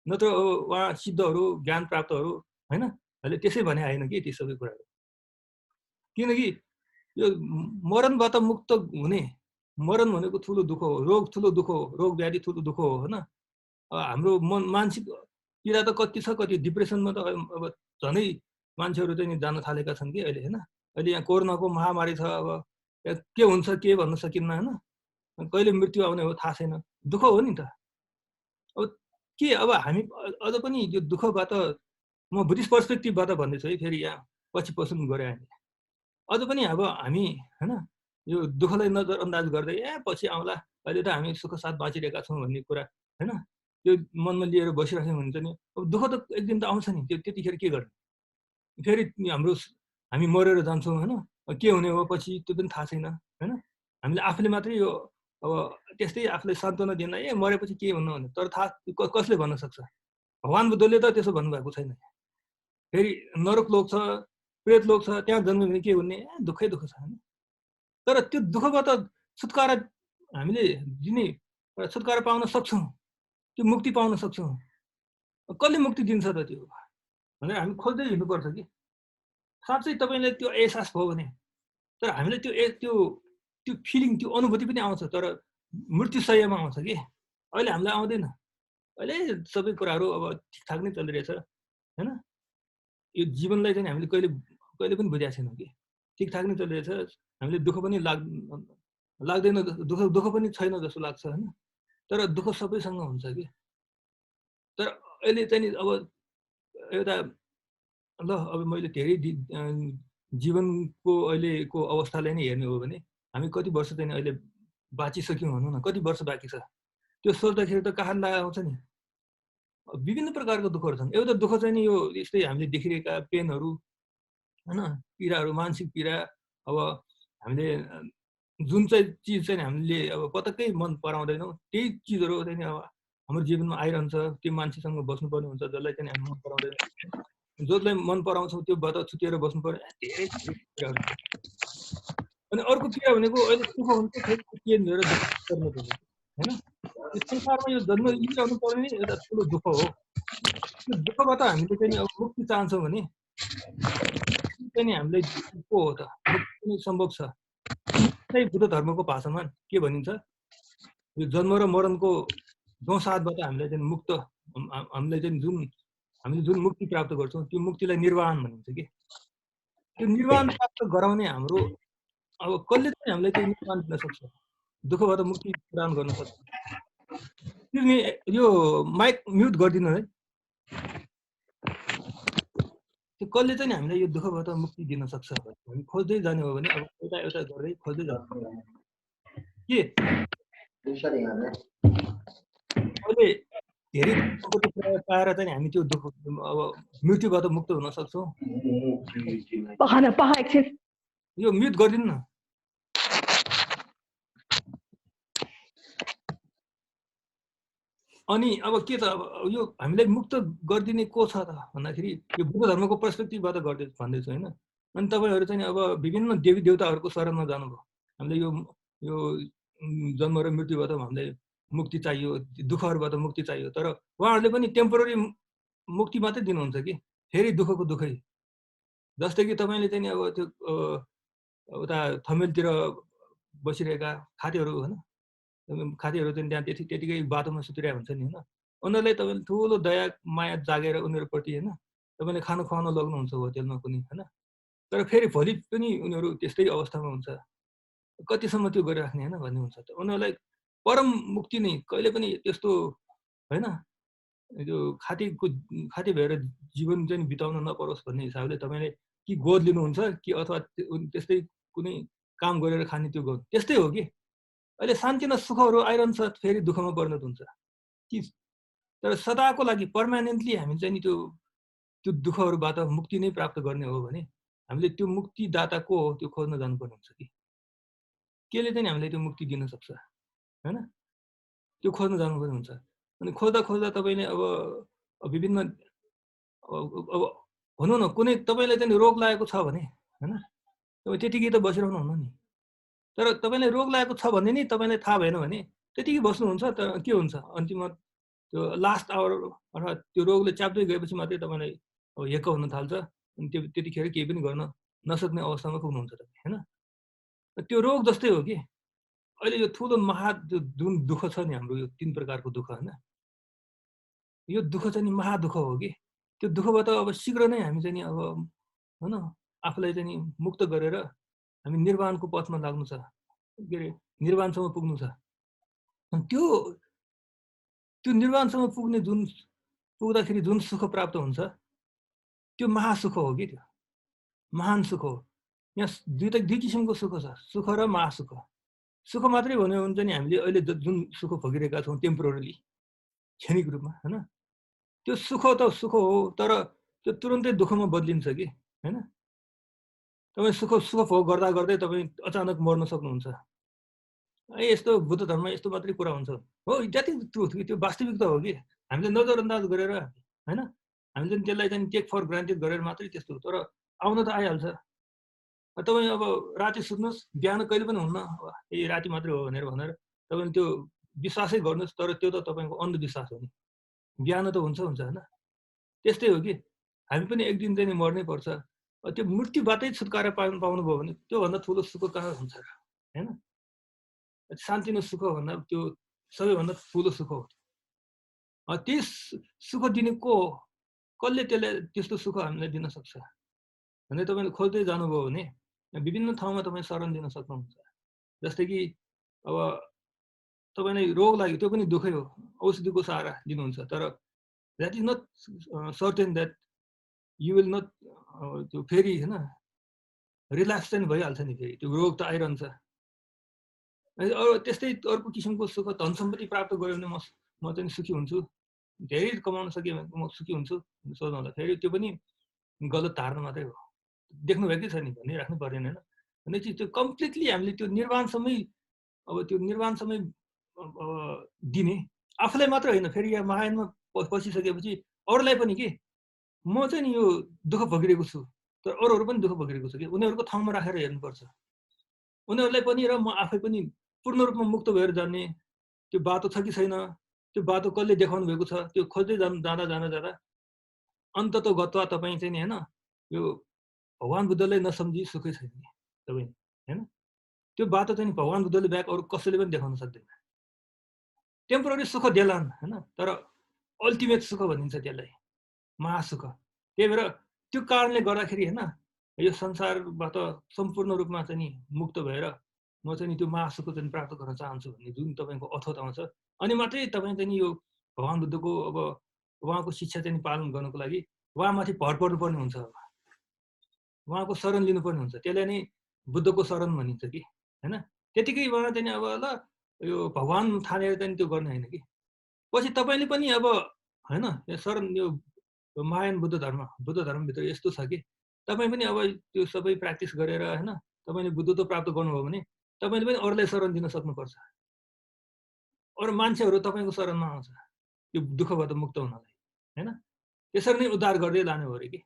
नत्र अब उहाँ सिद्धहरू ज्ञान प्राप्तहरू हैन अहिले त्यसै भने आएन कि ती सबै कुराहरू। किनकि यो मरणबाट मुक्त हुने, मरण भनेको ठुलो दुःख हो, रोग ठुलो दुःख हो, रोग व्याधि ठुलो दुःख हो हैन। हाम्रो मानसिक पीडा त कति छ, कति डिप्रेसनमा त अब झनै मान्छेहरू चाहिँ जान थालेका छन् कि अहिले हैन। अहिले यहाँ कोरोनाको महामारी छ, अब के हुन्छ के भन्न सकिन्न हैन। कहिले मृत्यु आउने हो थाहा छैन, दुःख हो नि त। अब के अब हामी अझ पनि यो दुःखबाट म बुद्धिस्ट पर्सपेक्टिभबाट भन्दैछु है, फेरि यहाँ पछि पसुन गरे हामी अझ पनि अब हामी हैन यो दुःखलाई नजरअन्दाज गर्दै पछि आउँला, अहिले त हामी सुख साथ बाँचिरहेका छौँ भन्ने कुरा हैन त्यो मनमा लिएर बसिराख्यौँ भने चाहिँ अब दुःख त एक दिन त आउँछ नि। त्यतिखेर के गर्ने, फेरि हामी मरेर जान्छौँ हैन। के हुने हो पछि त्यो पनि थाहा छैन हैन। हामीले आफूले मात्रै यो अब त्यस्तै आफूलाई सान्त्वना दिन मरेपछि के हुनु भने, तर थाहा कसले भन्न सक्छ। भगवान बुद्धले त त्यसो भन्नुभएको छैन। फेरि नरक लोक छ, प्रेत लोक छ, त्यहाँ जन्म्यो भने के हुने, दुःखै दुःख छ हैन। तर त्यो दुःखबाट छुटकारा हामीले दिने छुटकारा पाउन सक्छौँ, त्यो मुक्ति पाउन सक्छौँ। कसले मुक्ति दिन्छ त त्यो? भनेर हामी खोज्दै हिँड्नुपर्छ कि साँच्चै तपाईँलाई त्यो एहसास भयो भने तर हामीलाई त्यो त्यो फिलिङ त्यो अनुभूति पनि आउँछ तर मृत्युशय्यामा आउँछ कि अहिले हामीलाई आउँदैन अहिले सबै कुराहरू अब ठिकठाक नै चलिरहेछ हैन यो जीवनलाई चाहिँ हामीले कहिले कहिले पनि बुझेका छैनौँ कि ठिकठाक नै चलिरहेछ हामीले दुःख पनि लाग्दैन दुःख पनि छैन जस्तो लाग्छ हैन तर दुःख सबैसँग हुन्छ कि तर अहिले चाहिँ अब एउटा ल अब मैले धेरै जीवनको अहिलेको अवस्थालाई नै हेर्ने हो भने हामी कति वर्ष चाहिँ अहिले बाँचिसक्यौँ भनौँ न कति वर्ष बाँकी छ त्यो सोच्दाखेरि त कहाँ आउँछ नि विभिन्न प्रकारको दुःखहरू छन् एउटा दुःख चाहिँ नि यो यस्तै हामीले देखिरहेका पेनहरू हैन पीडाहरू मानसिक पीडा अब हामीले जुन चाहिँ चिज चाहिँ हामीले अब पटक्कै मन पराउँदैनौँ त्यही चिजहरू चाहिँ नि अब हाम्रो जीवनमा आइरहन्छ त्यो मान्छेसँग बस्नुपर्ने हुन्छ जसलाई चाहिँ हामी मन पराउँदैन जसलाई मन पराउँछौँ त्योबाट छुटिएर बस्नु पर्ने धेरै कुराहरू अनि अर्को पीडा भनेको अहिले सुख हुन्छ फेरि चेन्ज भएर दुःख पर्नु पर्ने हैन यो संसारमा यो जन्म लिइरहनु पर्ने एउटा ठुलो दुःख हो यो दुःखबाट हामीले चाहिँ अब मुक्ति चाहन्छौँ भने चाहिँ हामीलाई को हो त मुक्ति सम्भव छ चाहिँ बुद्ध धर्मको भाषामा के भनिन्छ यो जन्म र मरणको दोसादबाट हामीलाई चाहिँ मुक्त हामीलाई चाहिँ हामीले जुन मुक्ति प्राप्त गर्छौँ त्यो मुक्तिलाई निर्वाण भनिन्छ कि त्यो निर्वाण प्राप्त गराउने हाम्रो अब कसले चाहिँ हामीलाई त्यो निर्वाण दिन सक्छ दुःखबाट मुक्ति प्रदान गर्न सक्छ यो माइक म्युट गरिदिनु है त्यो कसले चाहिँ हामीलाई यो दुःखबाट मुक्ति दिन सक्छ हामी खोज्दै जाने हो भने अब एउटा एउटा गर्दै खोज्दै जानु के अहिले धेरै पाएर चाहिँ हामी त्यो दुःख अब मृत्युबाट मुक्त हुन सक्छौँ यो म्युट गरिदिनु न अनि अब के त अब यो हामीलाई मुक्त गरिदिने को छ त भन्दाखेरि यो बुद्ध धर्मको पर्सपेक्टिभबाट भन्दैछु होइन अनि तपाईँहरू चाहिँ अब विभिन्न देवी देवताहरूको शरणमा जानुभयो हामीले यो जन्म र मृत्युबाट हामीलाई मुक्ति चाहियो दुःखहरूबाट मुक्ति चाहियो तर उहाँहरूले पनि टेम्पोररी मुक्ति मात्रै दिनुहुन्छ कि फेरि दुःखको दुःखै जस्तै कि तपाईँले चाहिँ अब त्यो उता थमेलतिर बसिरहेका खातीहरू होइन खातीहरू चाहिँ त्यहाँ त्यतिकै बाटोमा सुतिरहेको हुन्छ नि होइन उनीहरूलाई तपाईँले ठुलो दया माया जागेर उनीहरूप्रति होइन तपाईँले खाना खुवाउन लग्नुहुन्छ होटेलमा पनि होइन तर फेरि भोलि पनि उनीहरू त्यस्तै अवस्थामा हुन्छ कतिसम्म त्यो गरिराख्ने होइन भन्ने हुन्छ उनीहरूलाई परम मुक्ति नै कहिले पनि त्यस्तो होइन यो खाती भएर जीवन चाहिँ बिताउन नपरोस् भन्ने हिसाबले तपाईँले कि गोद लिनुहुन्छ कि अथवा त्यस्तै कुनै काम गरेर खाने त्यो गोद त्यस्तै हो कि अहिले शान्ति न सुखहरू आइरहन्छ फेरि दुःखमा परिणत हुन्छ कि तर सदाको लागि पर्मानेन्टली हामी चाहिँ नि त्यो दुःखहरूबाट मुक्ति नै प्राप्त गर्ने हो भने हामीले त्यो मुक्तिदाता को हो त्यो खोज्न जानुपर्ने हुन्छ कि केले चाहिँ हामीलाई त्यो मुक्ति दिन सक्छ हैन त्यो खोज्न जानुपर्ने हुन्छ अनि खोज्दा खोज्दा तपाईँले अब विभिन्न अब भनौँ न कुनै तपाईँलाई चाहिँ रोग लागेको छ भने हैन तपाईँ त्यतिकै त बसिरहनु हुन्न नि तर तपाईँलाई रोग लागेको छ भने नि तपाईँलाई थाहा भएन भने त्यतिकै बस्नुहुन्छ तर के हुन्छ अन्तिममा त्यो लास्ट आवर अर्थात् त्यो रोगले च्याप्दै गएपछि मात्रै तपाईँलाई अब हेक्क हुन थाल्छ अनि त्यतिखेर केही पनि गर्न नसक्ने अवस्थामा पुग्नुहुन्छ तपाईँ हैन त्यो रोग जस्तै हो कि अहिले यो ठुलो जुन दुःख छ नि हाम्रो यो 3 प्रकारको दुःख हैन यो दुःख चाहिँ नि महादुःख हो कि त्यो दुःखबाट अब शीघ्र नै हामी चाहिँ नि अब हैन आफूलाई चाहिँ नि मुक्त गरेर हामी निर्वाणको पथमा लाग्नु छ के अरे निर्वाणसम्म पुग्नु छ अनि त्यो निर्वाणसम्म पुग्दाखेरि जुन सुख प्राप्त हुन्छ त्यो महासुख हो कि त्यो महान सुख हो यहाँ दुई किसिमको सुख छ सुख र महासुख सुख मात्रै भन्यो भने चाहिँ हामीले अहिले जुन सुख भोगिरहेका छौँ टेम्पोररी क्षणिक रूपमा हैन त्यो सुख त सुख हो तर त्यो तुरुन्तै दुःखमा बदलिन्छ कि हैन तपाईँ सुख भोग गर्दा गर्दै तपाईँ अचानक मर्न सक्नुहुन्छ यस्तो बुद्ध धर्ममा यस्तो मात्रै कुरा हुन्छ हो जति ट्रुथ कि त्यो वास्तविकता हो कि हामीले नजरअन्दाज गरेर हैन हामीले त्यसलाई चाहिँ टेक फर ग्रान्टेड गरेर मात्रै त्यस्तो तर आउन त आइहाल्छ तपाईँ अब राति सुत्नुहोस् बिहान कहिले पनि हुन्न यही राति मात्रै हो भनेर तपाईँले त्यो विश्वासै गर्नुहोस् तर त्यो त तपाईँको अन्धविश्वास हो नि बिहान त हुन्छ हैन त्यस्तै हो कि हामी पनि एक दिन चाहिँ नि मर्नै पर्छ। त्यो मृत्युबाटै छुटकारा पाउनुभयो भने त्योभन्दा ठुलो सुख कहाँ हुन्छ र, हैन? शान्ति नै सुख भन्दा त्यो सबैभन्दा ठुलो सुख हो। त्यस सुख दिने को हो? कसले त्यसलाई त्यस्तो सुख हामीलाई दिन सक्छ भने तपाईँले खोज्दै जानुभयो भने विभिन्न ठाउँमा तपाईँ शरण लिन सक्नुहुन्छ। जस्तै कि अब तपाईँलाई रोग लाग्यो त्यो पनि दुःखै हो, औषधिको सहारा लिनुहुन्छ, तर that is not certain that you will not त्यो फेरि होइन रिल्याक्स चाहिँ भइहाल्छ नि, फेरि त्यो रोग त आइरहन्छ। त्यस्तै अर्को किसिमको सुख धन सम्पत्ति प्राप्त गऱ्यो भने म चाहिँ सुखी हुन्छु, धेरै कमाउन सकेँ भने म सुखी हुन्छु सोच्नु फेरि त्यो पनि गलत धारणा मात्रै हो। देख्नुभएकै छ नि, भनिराख्नु पर्दैन होइन। भनेपछि त्यो कम्प्लिटली हामीले त्यो निर्वाणसम्मै अब त्यो निर्वाणसम्मै दिने आफूलाई मात्र होइन, फेरि यहाँ महायानमा पसिसकेपछि अरूलाई पनि के म चाहिँ नि यो दुःख भोगिरहेको छु, तर अरूहरू पनि दुःख भोगिरहेको छ कि उनीहरूको ठाउँमा राखेर हेर्नुपर्छ। उनीहरूलाई पनि र म आफै पनि पूर्ण रूपमा मुक्त भएर जाने त्यो बाटो छ कि छैन, त्यो बाटो कसले देखाउनु भएको छ, त्यो खोज्दै जाँदा अन्ततः गत्वा तपाईँ चाहिँ नि होइन यो भगवान् बुद्धलाई नसम्झी सुखै छैन नि तपाईँ, होइन? त्यो बाटो चाहिँ नि भगवान् बुद्धले बाहेक अरू कसैले पनि देखाउन सक्दैन। टेम्पोररी सुख देलान् होइन, तर अल्टिमेट सुख भनिन्छ त्यसलाई, महासुख। त्यही भएर त्यो कारणले गर्दाखेरि होइन यो संसारबाट सम्पूर्ण रूपमा चाहिँ नि मुक्त भएर म चाहिँ नि त्यो महासुख चाहिँ प्राप्त गर्न चाहन्छु भन्ने जुन तपाईँको अथोट आउँछ, अनि मात्रै तपाईँ चाहिँ नि यो भगवान् बुद्धको अब उहाँको शिक्षा चाहिँ पालन गर्नको लागि उहाँमाथि भर पर्नुपर्ने हुन्छ, उहाँको शरण लिनुपर्ने हुन्छ। त्यसलाई नै बुद्धको शरण भनिन्छ कि होइन। त्यतिकै उहाँ चाहिँ अब ल यो भगवान् ठानेर चाहिँ त्यो गर्ने होइन कि पछि तपाईँले पनि अब होइन यो शरण यो महायान बुद्ध धर्मभित्र यस्तो छ कि तपाईँ पनि अब त्यो सबै प्र्याक्टिस गरेर होइन तपाईँले बुद्धत्व प्राप्त गर्नुभयो भने तपाईँले पनि अरूलाई शरण दिन सक्नुपर्छ। अरू मान्छेहरू तपाईँको शरणमा आउँछ यो दुःखबाट मुक्त हुनलाई, होइन? त्यसरी नै उद्धार गर्दै लाने हो अरे कि।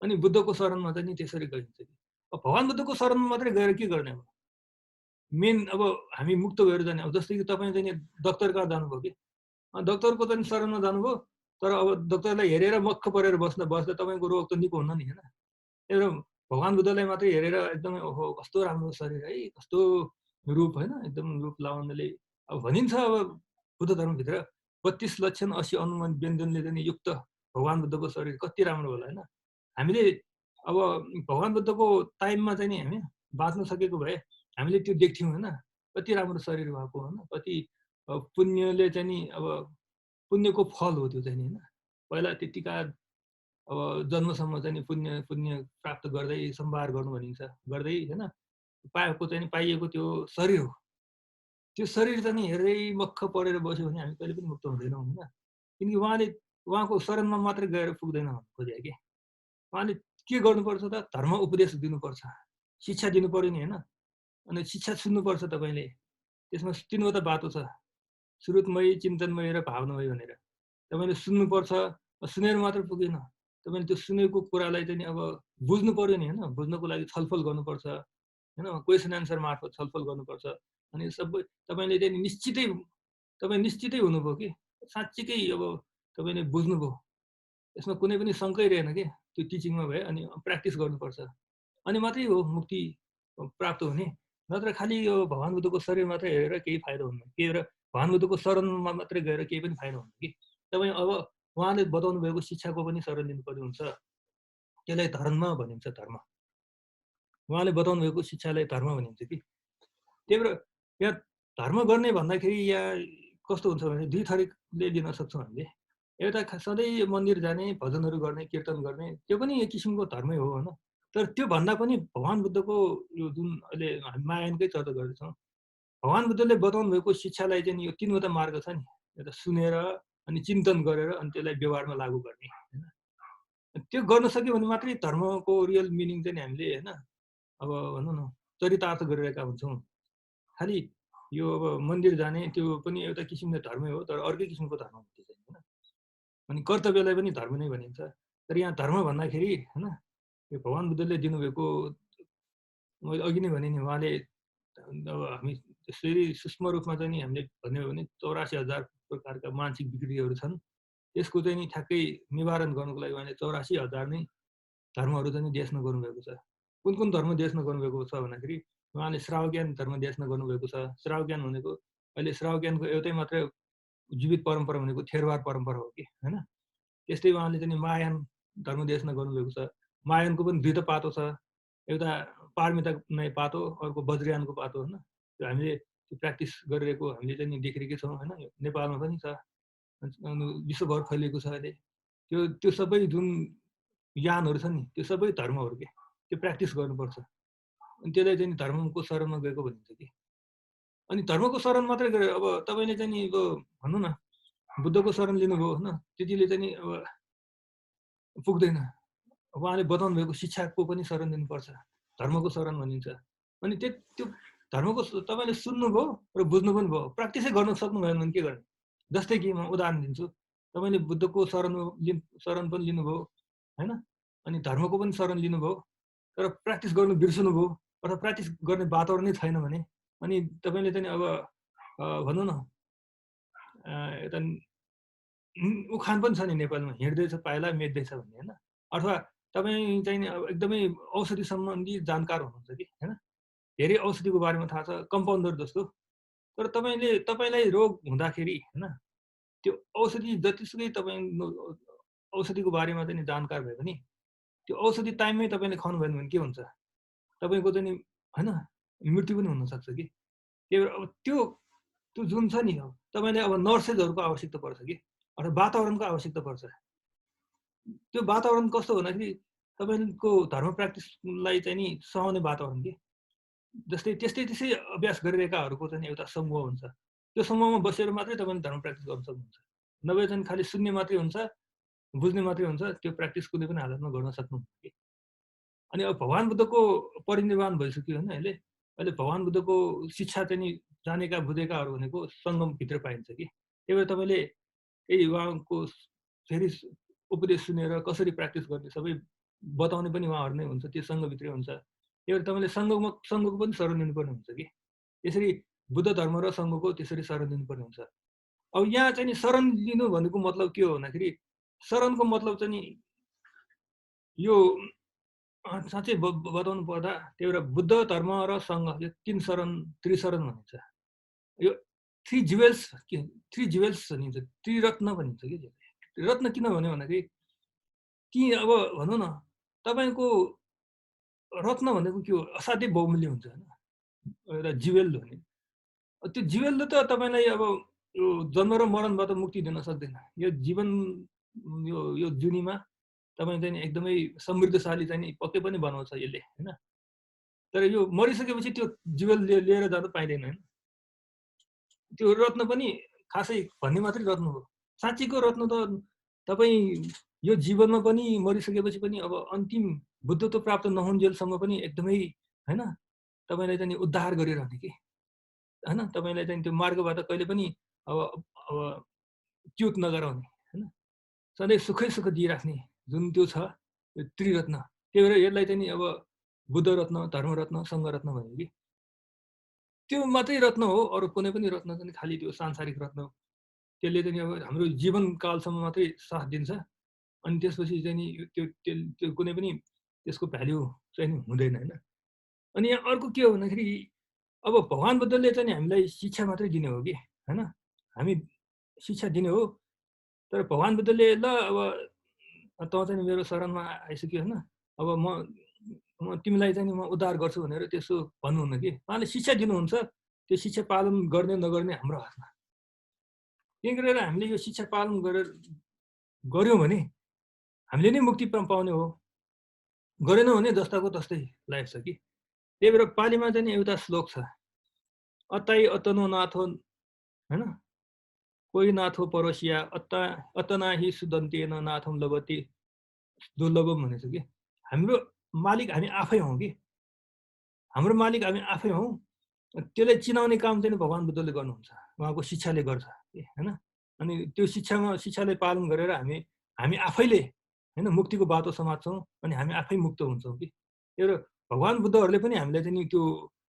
अनि बुद्धको शरणमा चाहिँ नि त्यसरी गरिन्छ कि भगवान् बुद्धको शरणमा मात्रै गएर के गर्ने अब मेन अब हामी मुक्त भएर जाने। अब जस्तै कि तपाईँ चाहिँ डक्टर कहाँ जानुभयो कि डक्टरको चाहिँ शरणमा जानुभयो, तर अब डक्टरलाई हेरेर मक्ख परेर बस्दा तपाईँको रोग त निको हुन्न नि, होइन? एउटा भगवान् बुद्धलाई मात्रै हेरेर एकदमै ओहो कस्तो राम्रो शरीर है, कस्तो रूप, होइन? एकदम रूप लाउनेले अब भनिन्छ अब बुद्ध धर्मभित्र 32 लक्षण 80 अनुमान व्यञ्जनले चाहिँ युक्त भगवान् बुद्धको शरीर कति राम्रो होला, होइन? हामीले अब भगवान् बुद्धको टाइममा चाहिँ नि हामी बाँच्न सकेको भए हामीले त्यो देख्थ्यौँ, होइन? कति राम्रो शरीर भएको, होइन? कति पुण्यले चाहिँ नि अब पुण्यको फल हो त्यो चाहिँ नि, होइन? पहिला त्यतिका अब जन्मसम्म चाहिँ नि पुण्य प्राप्त गर्दै सम्भार गर्नु भनिन्छ, गर्दै होइन पाइएको त्यो शरीर हो। त्यो शरीर चाहिँ नि हेरेरै मक्ख परेर बस्यो भने हामी कहिले पनि मुक्त हुँदैनौँ, होइन? किनकि उहाँको शरणमा मात्रै गएर पुग्दैन खोजे कि उहाँले के गर्नुपर्छ त धर्म उपदेश दिनुपर्छ, शिक्षा दिनु पर्यो नि, होइन? अनि शिक्षा सुन्नुपर्छ तपाईँले। त्यसमा तिनवटा बाटो छ, श्रुतमयी, चिन्तनमयी र भावनामयी भनेर। तपाईँले सुन्नुपर्छ, सुनेर मात्र पुगेन, तपाईँले त्यो सुनेको कुरालाई चाहिँ अब बुझ्नु पर्यो नि, होइन? बुझ्नको लागि छलफल गर्नुपर्छ, होइन? क्वेसन एन्सर मार्फत छलफल गर्नुपर्छ। अनि सबै तपाईँले चाहिँ निश्चितै हुनुभयो कि साँच्चीकै अब तपाईँले बुझ्नुभयो, यसमा कुनै पनि शङ्कै रहेन कि त्यो टिचिङमा भए। अनि प्र्याक्टिस गर्नुपर्छ, अनि मात्रै हो मुक्ति प्राप्त हुने। नत्र खालि यो भगवान् बुद्धको शरीर मात्रै हेरेर केही फाइदा हुन्न, के भएर भगवान् बुद्धको शरणमा मात्रै गएर केही पनि फाइदा हुन्न कि तपाईँ अब उहाँले बताउनु भएको शिक्षाको पनि शरण लिनुपर्ने हुन्छ। त्यसलाई धर्म भनिन्छ, धर्म। उहाँले बताउनु भएको शिक्षालाई धर्म भनिन्छ कि। त्यही भएर यहाँ धर्म गर्ने भन्दाखेरि यहाँ कस्तो हुन्छ भने दुई थरीले लिन सक्छौँ हामीले। एउटा सधैँ मन्दिर जाने, भजनहरू गर्ने, कीर्तन गर्ने, त्यो पनि एक किसिमको धर्मै हो, होइन? तर त्यो भन्दा पनि भगवान् बुद्धको यो जुन अहिले हामी महायानकै चर्चा गर्दैछौँ, भगवान् बुद्धले बताउनु भएको शिक्षालाई चाहिँ यो तिनवटा मार्ग छ नि, एउटा सुनेर अनि चिन्तन गरेर अनि त्यसलाई व्यवहारमा लागू गर्ने, होइन? त्यो गर्न सक्यो भने मात्रै धर्मको रियल मिनिङ चाहिँ हामीले, होइन, अब भनौँ न चरितार्थ गरिरहेका हुन्छौँ। खालि यो अब मन्दिर जाने त्यो पनि एउटा किसिमले धर्मै हो, तर अर्कै किसिमको धर्म हुन्छ, होइन? अनि कर्तव्यलाई पनि धर्म नै भनिन्छ। तर यहाँ धर्म भन्दाखेरि, होइन, यो भगवान् बुद्धले दिनुभएको मैले अघि नै भने नि उहाँले अब हामी त्यसरी सूक्ष्म रूपमा चाहिँ नि हामीले भन्यो भने 84,000 प्रकारका मानसिक विकृतिहरू छन्। त्यसको चाहिँ नि ठ्याक्कै निवारण गर्नको लागि उहाँले 84,000 नै धर्महरू चाहिँ देशमा गर्नुभएको छ। कुन कुन धर्म देशमा गर्नुभएको छ भन्दाखेरि उहाँले श्रावक्यान धर्म देशमा गर्नुभएको छ। श्रावक्यान भनेको अहिले श्रावक्यानको एउटै मात्रै जीवित परम्परा भनेको थेरवाद परम्परा हो कि हैन। त्यस्तै उहाँले चाहिँ महायान धर्म देशमा गर्नुभएको छ। महायानको पनि दुईटा पातो छ, एउटा पारमिता नै पातो, अर्को वज्रयानको पातो हैन। त्यो हामीले त्यो प्र्याक्टिस गरिरहेको हामीले चाहिँ देखिरहेकै छौँ हैन। नेपालमा पनि छ, विश्वभर फैलिएको छ अहिले। त्यो सबै जुन यानहरू छ नि त्यो सबै धर्महरू के त्यो प्र्याक्टिस गर्नुपर्छ। अनि त्यसलाई चाहिँ धर्मको शरणमा गएको भनिन्छ कि। अनि धर्मको शरण मात्रै गरेर अब तपाईँले चाहिँ नि अब भनौँ न बुद्धको शरण लिनुभयो होइन, त्यतिले चाहिँ नि अब पुग्दैन। उहाँले बताउनु भएको शिक्षाको पनि शरण लिनुपर्छ, धर्मको शरण भनिन्छ। अनि त्यो धर्मको तपाईँले सुन्नुभयो र बुझ्नु पनि भयो, प्र्याक्टिसै गर्न सक्नु भएन भने के गर्ने? जस्तै कि म उदाहरण दिन्छु, तपाईँले बुद्धको शरण पनि लिनुभयो होइन, अनि धर्मको पनि शरण लिनुभयो, तर प्र्याक्टिस गर्नु बिर्सनुभयो अथवा प्र्याक्टिस गर्ने वातावरणै छैन भने अनि तपाईँले चाहिँ अब भनौँ न यता उखान पनि छ नि नेपालमा, हिँड्दैछ पाइला मेट्दैछ भन्ने होइन। अथवा तपाईँ चाहिँ अब एकदमै औषधि सम्बन्धी जानकार हुनुहुन्छ कि होइन, धेरै औषधिको बारेमा थाहा छ, कम्पाउन्डर जस्तो। तर तपाईँलाई रोग हुँदाखेरि होइन त्यो औषधि जतिसुकै तपाईँ औषधिको बारेमा चाहिँ जानकार भए पनि त्यो औषधि टाइममै तपाईँले खुवाउनु भएन भने के हुन्छ? तपाईँको चाहिँ होइन मृत्यु पनि हुनसक्छ कि। त्यही भएर अब त्यो जुन छ नि तपाईँले अब नर्सेसहरूको आवश्यकता पर्छ कि, अथवा वातावरणको आवश्यकता पर्छ। त्यो वातावरण कस्तो भन्दाखेरि तपाईँको धर्म प्र्याक्टिसलाई चाहिँ नि सहने वातावरण कि। त्यस्तै अभ्यास गरिरहेकाहरूको चाहिँ एउटा समूह हुन्छ। त्यो समूहमा बसेर मात्रै तपाईँले धर्म प्र्याक्टिस गर्न सक्नुहुन्छ। नभए चाहिँ खालि सुन्ने मात्रै हुन्छ, बुझ्ने मात्रै हुन्छ, त्यो प्र्याक्टिस कुनै पनि हालतमा गर्न सक्नुहुन्न कि। अनि अब भगवान् बुद्धको परिनिर्वाण भइसक्यो होइन अहिले भगवान् बुद्धको शिक्षा चाहिँ नि जानेका बुझेकाहरू भनेको सङ्गमभित्र पाइन्छ कि। त्यही भएर तपाईँले यही उहाँको फेरि उपदेश सुनेर कसरी प्र्याक्टिस गर्ने सबै बताउने पनि उहाँहरू नै हुन्छ, त्यो सङ्घभित्रै हुन्छ। त्यही भएर तपाईँले सङ्घको पनि शरण लिनुपर्ने हुन्छ कि। यसरी बुद्ध धर्म र सङ्घको त्यसरी शरण लिनुपर्ने हुन्छ। अब यहाँ चाहिँ नि शरण लिनु भनेको मतलब के हो भन्दाखेरि शरणको मतलब चाहिँ नि यो साँच्चै बताउनु पर्दा त्यही भएर बुद्ध धर्म र सङ्घ यो त्रिशरण भनिन्छ। यो थ्री जुवेल्स भनिन्छ, त्रिरत्न भनिन्छ कि। रत्न किन भन्यो भन्दाखेरि ती अब भनौँ न तपाईँको रत्न भनेको के हो, असाध्यै बहुमूल्य हुन्छ होइन, एउटा जुवेल भन्ने। त्यो जुवेलले त तपाईँलाई अब यो जन्म र मरणबाट मुक्ति दिन सक्दैन। यो जीवन यो जुनीमा तपाईँ चाहिँ एकदमै समृद्धशाली चाहिँ पक्कै पनि बनाउँछ यसले होइन। तर यो मरिसकेपछि त्यो जुवेल लिएर जाँदा पाइँदैन होइन। त्यो रत्न पनि खासै भन्ने मात्रै रत्न हो। साँच्चीको रत्न त तपाईँ यो जीवनमा पनि मरिसकेपछि पनि अब अन्तिम बुद्धत्व प्राप्त नहुन्जेलसम्म पनि एकदमै होइन तपाईँलाई चाहिँ उद्धार गरिरहने कि होइन। तपाईँलाई चाहिँ त्यो मार्गबाट कहिले पनि अब च्युत नगराउने होइन, सधैँ सुख दिइराख्ने जुन त्यो छ त्यो त्रिरत्न। त्यही भएर यसलाई चाहिँ अब बुद्ध रत्न, धर्मरत्न, सङ्घरत्न भन्यो कि। त्यो मात्रै रत्न हो, अरू कुनै पनि रत्न चाहिँ खालि त्यो सांसारिक रत्न हो। त्यसले चाहिँ अब हाम्रो जीवनकालसम्म मात्रै साथ दिन्छ। अनि त्यसपछि चाहिँ नि त्यो कुनै पनि त्यसको भ्याल्यु चाहिँ हुँदैन होइन। अनि यहाँ अर्को के हो भन्दाखेरि अब भगवान् बुद्धले चाहिँ हामीलाई शिक्षा मात्रै दिने हो कि होइन, हामी शिक्षा दिने हो। तर भगवान् बुद्धले ल अब तँ चाहिँ मेरो शरणमा आइसक्यो होइन, अब म तिमीलाई चाहिँ म उद्धार गर्छु भनेर त्यसो भन्नुहुन्न कि। उहाँले शिक्षा दिनुहुन्छ, त्यो शिक्षा पालन गर्ने नगर्ने हाम्रो हातमा। त्यही गरेर हामीले यो शिक्षा पालन गऱ्यौँ भने हामीले नै मुक्ति पाउने हो, गरेनौँ भने जस्ताको तस्तै लागेको छ कि। त्यही भएर पालीमा चाहिँ एउटा श्लोक छ, अताई अतनो नाथो होइन, कोही नाथो परोसिया अतना हि सुदन्तेन नाथम लभति दुर्लभम भनेको छ कि। हाम्रो मालिक हामी आफै हौँ कि, हाम्रो मालिक हामी आफै हौँ। त्यसलाई चिनाउने काम चाहिँ भगवान् बुद्धले गर्नुहुन्छ, उहाँको शिक्षाले गर्छ होइन। अनि त्यो शिक्षालाई पालन गरेर हामी आफैले होइन मुक्तिको बाटो समात्छौँ अनि हामी आफै मुक्त हुन्छौँ कि। त्यही भएर भगवान् बुद्धहरूले पनि हामीलाई चाहिँ त्यो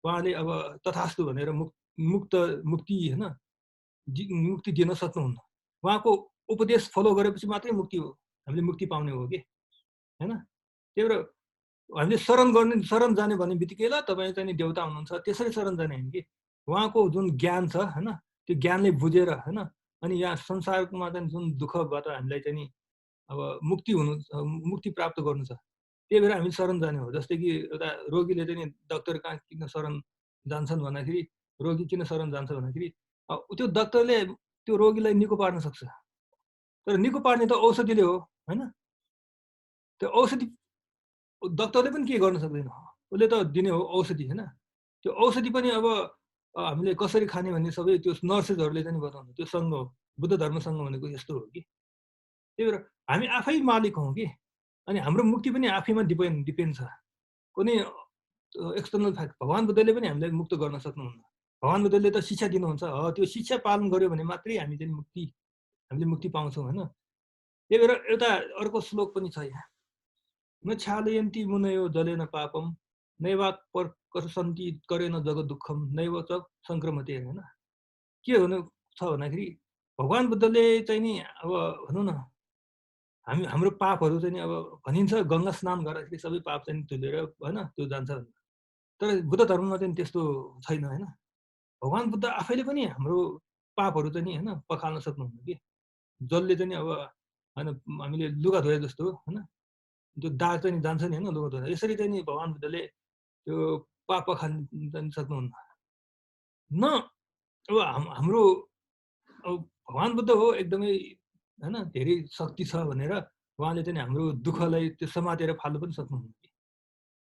उहाँले अब तथास्तु भनेर मुक्ति होइन मुक्ति दिन सक्नुहुन्न। उहाँको उपदेश फलो गरेपछि मात्रै मुक्ति हो, हामीले मुक्ति पाउने हो कि हैन। त्यही भएर हामीले शरण जाने भन्ने बित्तिकै ल तपाईँ चाहिँ देउता हुनुहुन्छ त्यसरी शरण जाने होइन कि उहाँको जुन ज्ञान छ हैन त्यो ज्ञानले बुझेर हैन अनि यहाँ संसारमा चाहिँ जुन दुःखबाट हामीलाई चाहिँ अब मुक्ति प्राप्त गर्नु छ त्यही भएर हामी शरण जाने हो। जस्तै कि एउटा रोगीले चाहिँ डाक्टर कहाँ किन शरण जान्छन् भन्दाखेरि रोगी किन शरण जान्छ भन्दाखेरि त्यो डाक्टरले त्यो रोगीलाई निको पार्न सक्छ तर निको पार्ने त औषधिले हो हैन। त्यो औषधि डाक्टरले पनि के गर्न सक्दैन, उसले त दिने हो औषधि हैन। त्यो औषधि पनि अब हामीले कसरी खाने भन्ने सबै त्यो नर्सेसहरूले चाहिँ बताउनु, त्यो सङ्घ हो, बुद्ध धर्म सङ्घ भनेको यस्तो हो कि त्यही भएर हामी आफै मालिक हौँ कि अनि हाम्रो मुक्ति पनि आफैमा डिपेन्ड छ। कुनै एक्सटर्नल फ्याक्ट भगवान बुद्धले पनि हामीलाई मुक्त गर्न सक्नुहुन्न। भगवान बुद्धले त शिक्षा दिनुहुन्छ, त्यो शिक्षा पालन गर्यो भने मात्रै हामीले मुक्ति पाउँछौँ हैन। त्यही भएर एउटा अर्को श्लोक पनि छ यहाँ, न छालयन्ति मुनयो जलेन पापम नैवा प्रकर्षन्ति करेन जगत दुःखम नैव च सङ्क्रमते हैन। के हुनु छ भन्दाखेरि भगवान बुद्धले चाहिँ नि अब भनौँ न हाम्रो पापहरू चाहिँ अब भनिन्छ गङ्गा स्नान गर्दाखेरि सबै पाप चाहिँ धुलेर हैन त्यो जान्छ भनेर, तर बुद्ध धर्ममा चाहिँ त्यस्तो छैन हैन। भगवान बुद्ध आफैले पनि हाम्रो पापहरू चाहिँ हैन पखाल्न सक्नुहुन्न कि जसले चाहिँ अब हैन हामीले लुगा धोए जस्तो हैन त्यो दाग चाहिँ जान्छ नि हैन लुगा धोएर, यसरी चाहिँ भगवान बुद्धले त्यो पाप पखाल्न सक्नुहुन्न। न अब हाम्रो भगवान बुद्ध हो एकदमै हैन धेरै शक्ति छ भनेर उहाँले चाहिँ हाम्रो दुःखलाई त्यो समातेर फाल्नु पनि सक्नुहुन्न कि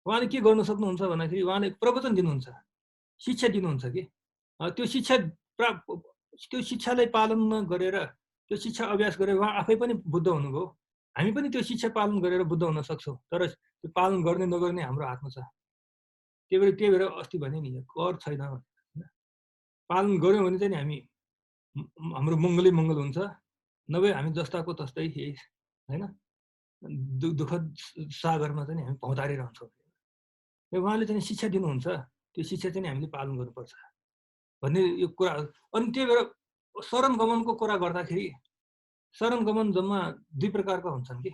उहाँले के गर्न सक्नुहुन्छ भन्दाखेरि उहाँले प्रवचन दिनुहुन्छ, शिक्षा दिनुहुन्छ कि त्यो शिक्षालाई पालन गरेर त्यो शिक्षा अभ्यास गरेर उहाँ आफै पनि बुद्ध हुनुभयो। हामी पनि त्यो शिक्षा पालन गरेर बुद्ध हुन सक्छौँ, तर त्यो पालन गर्ने नगर्ने हाम्रो हातमा छ। त्यही भएर अस्ति भने नि कर छैन हैन, पालन गर्यौँ भने चाहिँ हामी हाम्रो मङ्गलै मङ्गल हुन्छ, नभए हामी जस्ताको तस्तै हैन दुःखद सागरमा चाहिँ हामी भौतारिरहन्छौँ। उहाँले चाहिँ शिक्षा दिनुहुन्छ, त्यो शिक्षा चाहिँ हामीले पालन गर्नुपर्छ भन्ने यो कुरा। अनि त्यही भएर शरण गमनको कुरा गर्दाखेरि शरण गमन जम्मा दुई प्रकारका हुन्छन् कि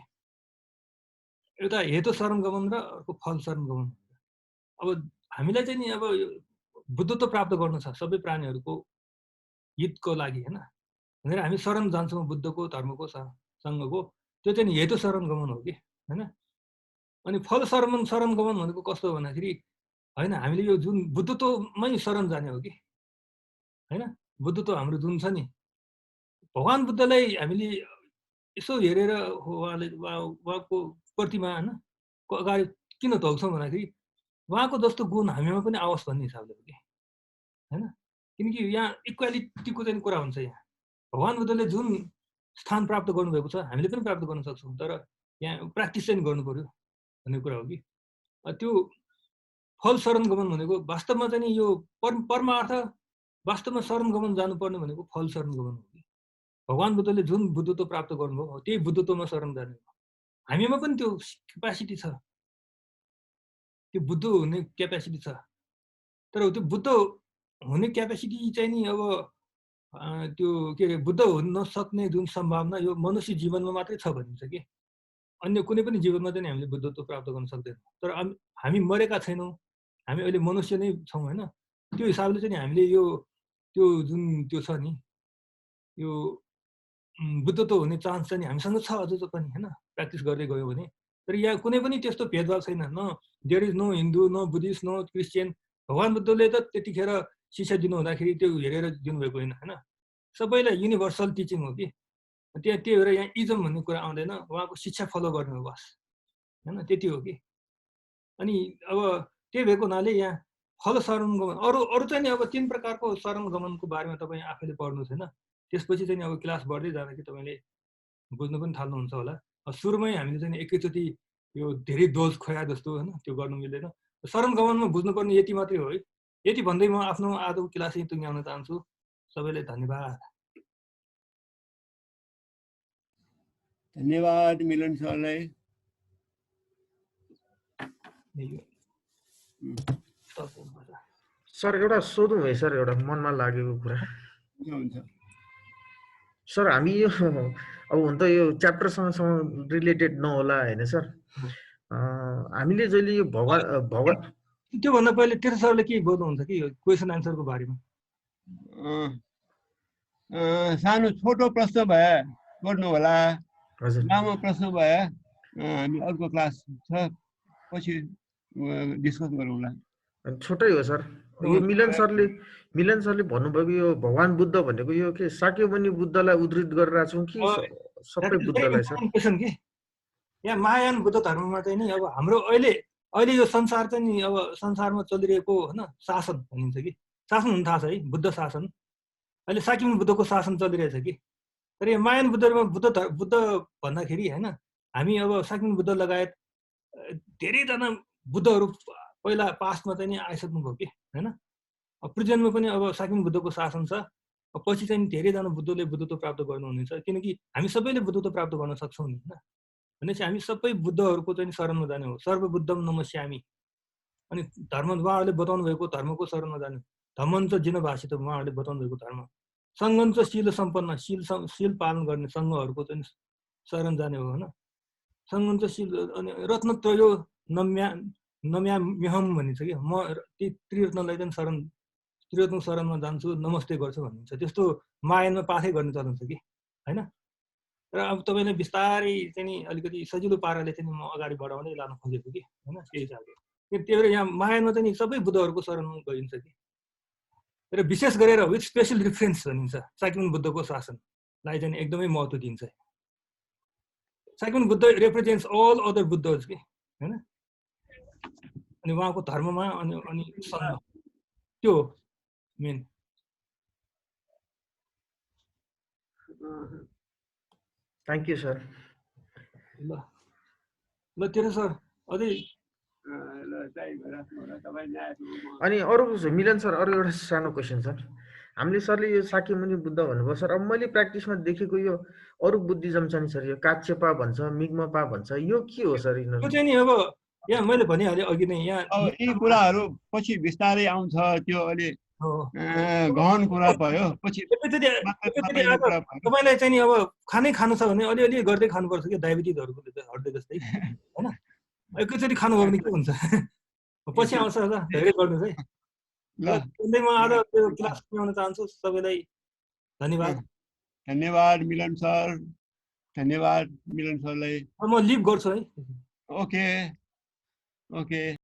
एउटा हेतु शरण गमन र अर्को फल शरण गमन। अब हामीलाई चाहिँ नि अब बुद्धत्व प्राप्त गर्नु छ सबै प्राणीहरूको हितको लागि हैन भनेर हामी शरण जान्छौँ बुद्धको धर्मको सङ्घको, त्यो चाहिँ हेतु शरण गमन हो कि हैन। अनि फल शरण गमन भनेको कस्तो हो भन्दाखेरि हैन हामीले यो जुन बुद्धत्वमै शरण जाने हो कि हैन। बुद्धत्व हाम्रो जुन छ नि भगवान बुद्धलाई हामीले यसो हेरेर उहाँको प्रतिमा हैन अगाडि किन ढल्छौँ भन्दाखेरि उहाँको जस्तो गुण हामीमा पनि आओस् भन्ने हिसाबले हो कि हैन। किनकि यहाँ इक्वालिटीको चाहिँ कुरा हुन्छ। यहाँ भगवान बुद्धले जुन स्थान प्राप्त गर्नुभएको छ हामीले पनि प्राप्त गर्न सक्छौँ, तर यहाँ प्र्याक्टिस चाहिँ गर्नु पर्यो भन्ने कुरा हो कि। त्यो फल शरण गमन भनेको वास्तवमा चाहिँ यो परमार्थ वास्तवमा शरण गमन जानुपर्ने भनेको फल शरण गमन हो कि भगवान बुद्धले जुन बुद्धत्व प्राप्त गर्नुभयो त्यही बुद्धत्वमा शरण जाने हो। हामीमा पनि त्यो क्यापेसिटी छ, त्यो बुद्ध हुने क्यापेसिटी छ, तर त्यो बुद्ध हुने क्यापेसिटी चाहिँ नि अब त्यो के अरे बुद्ध हुन नसक्ने जुन सम्भावना यो मनुष्य जीवनमा मात्रै छ भनिन्छ कि अन्य कुनै पनि जीवनमा चाहिँ हामीले बुद्धत्व प्राप्त गर्न सक्दैनौँ। तर हामी मरेका छैनौँ, हामी अहिले मनुष्य नै छौँ हैन। त्यो हिसाबले चाहिँ हामीले त्यो जुन त्यो छ नि यो बुद्धत्व हुने चान्स चाहिँ हामीसँग छ अझ पनि हैन प्र्याक्टिस गर्दै गयो भने। तर यहाँ कुनै पनि त्यस्तो भेदभाव छैन, न there is no Hindu no Buddhist no Christian. भगवान बुद्धले त त्यतिखेर शिक्षा दिनु हुँदाखेरि त्यो हेरेर दिनुभएको होइन हैन, सबैलाई युनिभर्सल टिचिङ हो कि। त्यही भएर यहाँ इजम भन्ने कुरा आउँदैन, उहाँको शिक्षा फलो गर्ने हो बस हैन, त्यति हो कि। अनि अब त्यही भएको हुनाले यहाँ फल शरण गमन अरू चाहिँ नि अब 3 प्रकारको शरण गमनको बारेमा तपाईँ आफैले पढ्नु छैन, त्यसपछि चाहिँ अब क्लास बढ्दै जाँदाखेरि तपाईँले बुझ्नु पनि थाल्नुहुन्छ होला। सुरुमै हामीले चाहिँ एकैचोटि यो धेरै डोज खुवाए जस्तो हैन त्यो गर्नु मिल्दैन। शरण गमनमा बुझ्नुपर्ने यति मात्रै हो है। यति भन्दै म आफ्नो आजको क्लास यहीँ टुङ्ग्याउन चाहन्छु। सबैलाई धन्यवाद। धन्यवाद मिलन सरलाई। सर एउटा सोधौँ है सर, एउटा मनमा लागेको कुरा। हुन्छ। सर हामी यो अब हुन त यो च्याप्टरसँग रिलेटेड नहोला होइन सर, हामीले जहिले यो भगवान त्योभन्दा पहिले तीर्थ सरले के बोल्नुहुन्छ कि यो क्वेसन आन्सरको बारेमा? सानो छोटो प्रश्न भए गर्नु होला, हजुर लामो प्रश्न भए हामी अर्को क्लास छ पछि डिस्कस गरौँला। छोटै हो सर। यो मिलन सरले भन्नुभएको यो भगवान बुद्ध भनेको यो के साक्यमुनि बुद्धलाई उद्धृत गरिरहेको छौँ कि सबै बुद्धलाई सर? क्वेसन के यहाँ महायान बुद्ध धर्ममा चाहिँ नि अब हाम्रो अहिले यो संसार चाहिँ नि अब संसारमा चलिरहेको होइन शासन भनिन्छ कि शासन हुन थाहा छ है, बुद्ध शासन। अहिले साक्यमुनि बुद्धको शासन चलिरहेछ कि। तर यो महायान बुद्धमा बुद्ध भन्दाखेरि होइन हामी अब साक्यमुनि बुद्ध लगायत धेरैजना बुद्धहरू पहिला पास्टमा चाहिँ नि आइसक्नुभयो कि होइन। प्रेजेन्टमा पनि अब साक्यमुनि बुद्धको शासन छ। पछि चाहिँ धेरैजना बुद्धले बुद्धत्व प्राप्त गर्नुहुनेछ, किनकि हामी सबैले बुद्धत्व प्राप्त गर्न सक्छौँ नि होइन। भनेपछि हामी सबै बुद्धहरूको चाहिँ शरणमा जाने हो। सर्वबुद्धम नमस्यामि। अनि धर्म उहाँहरूले बताउनु भएको धर्मको शरणमा जाने। धम्मञ्च जिन भाषित उहाँहरूले बताउनु भएको धर्म। सङ्गञ्च शील सम्पन्न, शील पालन गर्ने सङ्घहरूको चाहिँ शरण जाने हो होइन। सङ्गञ्च शील अनि रत्नत्रयो नम्याम्यहम भनिन्छ कि म ती त्रिरत्नलाई चाहिँ त्रिरत्न शरणमा जान्छु, नमस्ते गर्छु भनिन्छ। त्यस्तो मायानमा पाठै गर्ने चलन छ कि होइन। र अब तपाईँले बिस्तारै चाहिँ नि अलिकति सजिलो पाराले चाहिँ म अगाडि बढाउँदै लान खोजेको कि होइन। त्यही हिसाबले त्यही भएर यहाँ मायानमा चाहिँ नि सबै बुद्धहरूको शरणमा गइन्छ कि। र विशेष गरेर विथ स्पेसल रिफरेन्स भनिन्छ साक्यमुनि बुद्धको शासनलाई चाहिँ एकदमै महत्त्व दिन्छ। साक्यमुनि बुद्ध रिप्रेजेन्ट्स अल अदर बुद्धहरू कि होइन। अनि उहाँको धर्ममा अनि सङ्घ त्यो हो मेन। Thank you sir. ल तेरो सर अझै अनि अरू मिलन सर अरू एउटा सानो क्वेसन सर। हामीले सरले यो साक्यमुनि बुद्ध भन्नुभयो सर। अब मैले प्र्याक्टिसमा देखेको यो अरू बुद्धिज्म छ नि सर, यो काच्यपा भन्छ, मिग्मपा भन्छ, यो के हो सर यिनीहरू? त्यो चाहिँ नि अब यहाँ मैले भनिहालेँ अघि नै, यहाँ यी कुराहरू पछि बिस्तारै आउँछ। त्यो अलि गहन कुरा भयो। पछि तपाईँलाई चाहिँ नि अब खानु छ भने अलिअलि गर्दै खानुपर्छ कि डायबिटिजहरूको हट्दै जस्तै होइन। एकैचोटि खानुभयो भने के हुन्छ पछि आउँछ। ल धेरै गर्नुहोस् है। ल म आज त्यो क्लास पुऱ्याउन चाहन्छु। सबैलाई धन्यवाद। धन्यवाद मिलन सर। धन्यवाद मिलन सरलाई। म लिभ गर्छु है। Okay okay.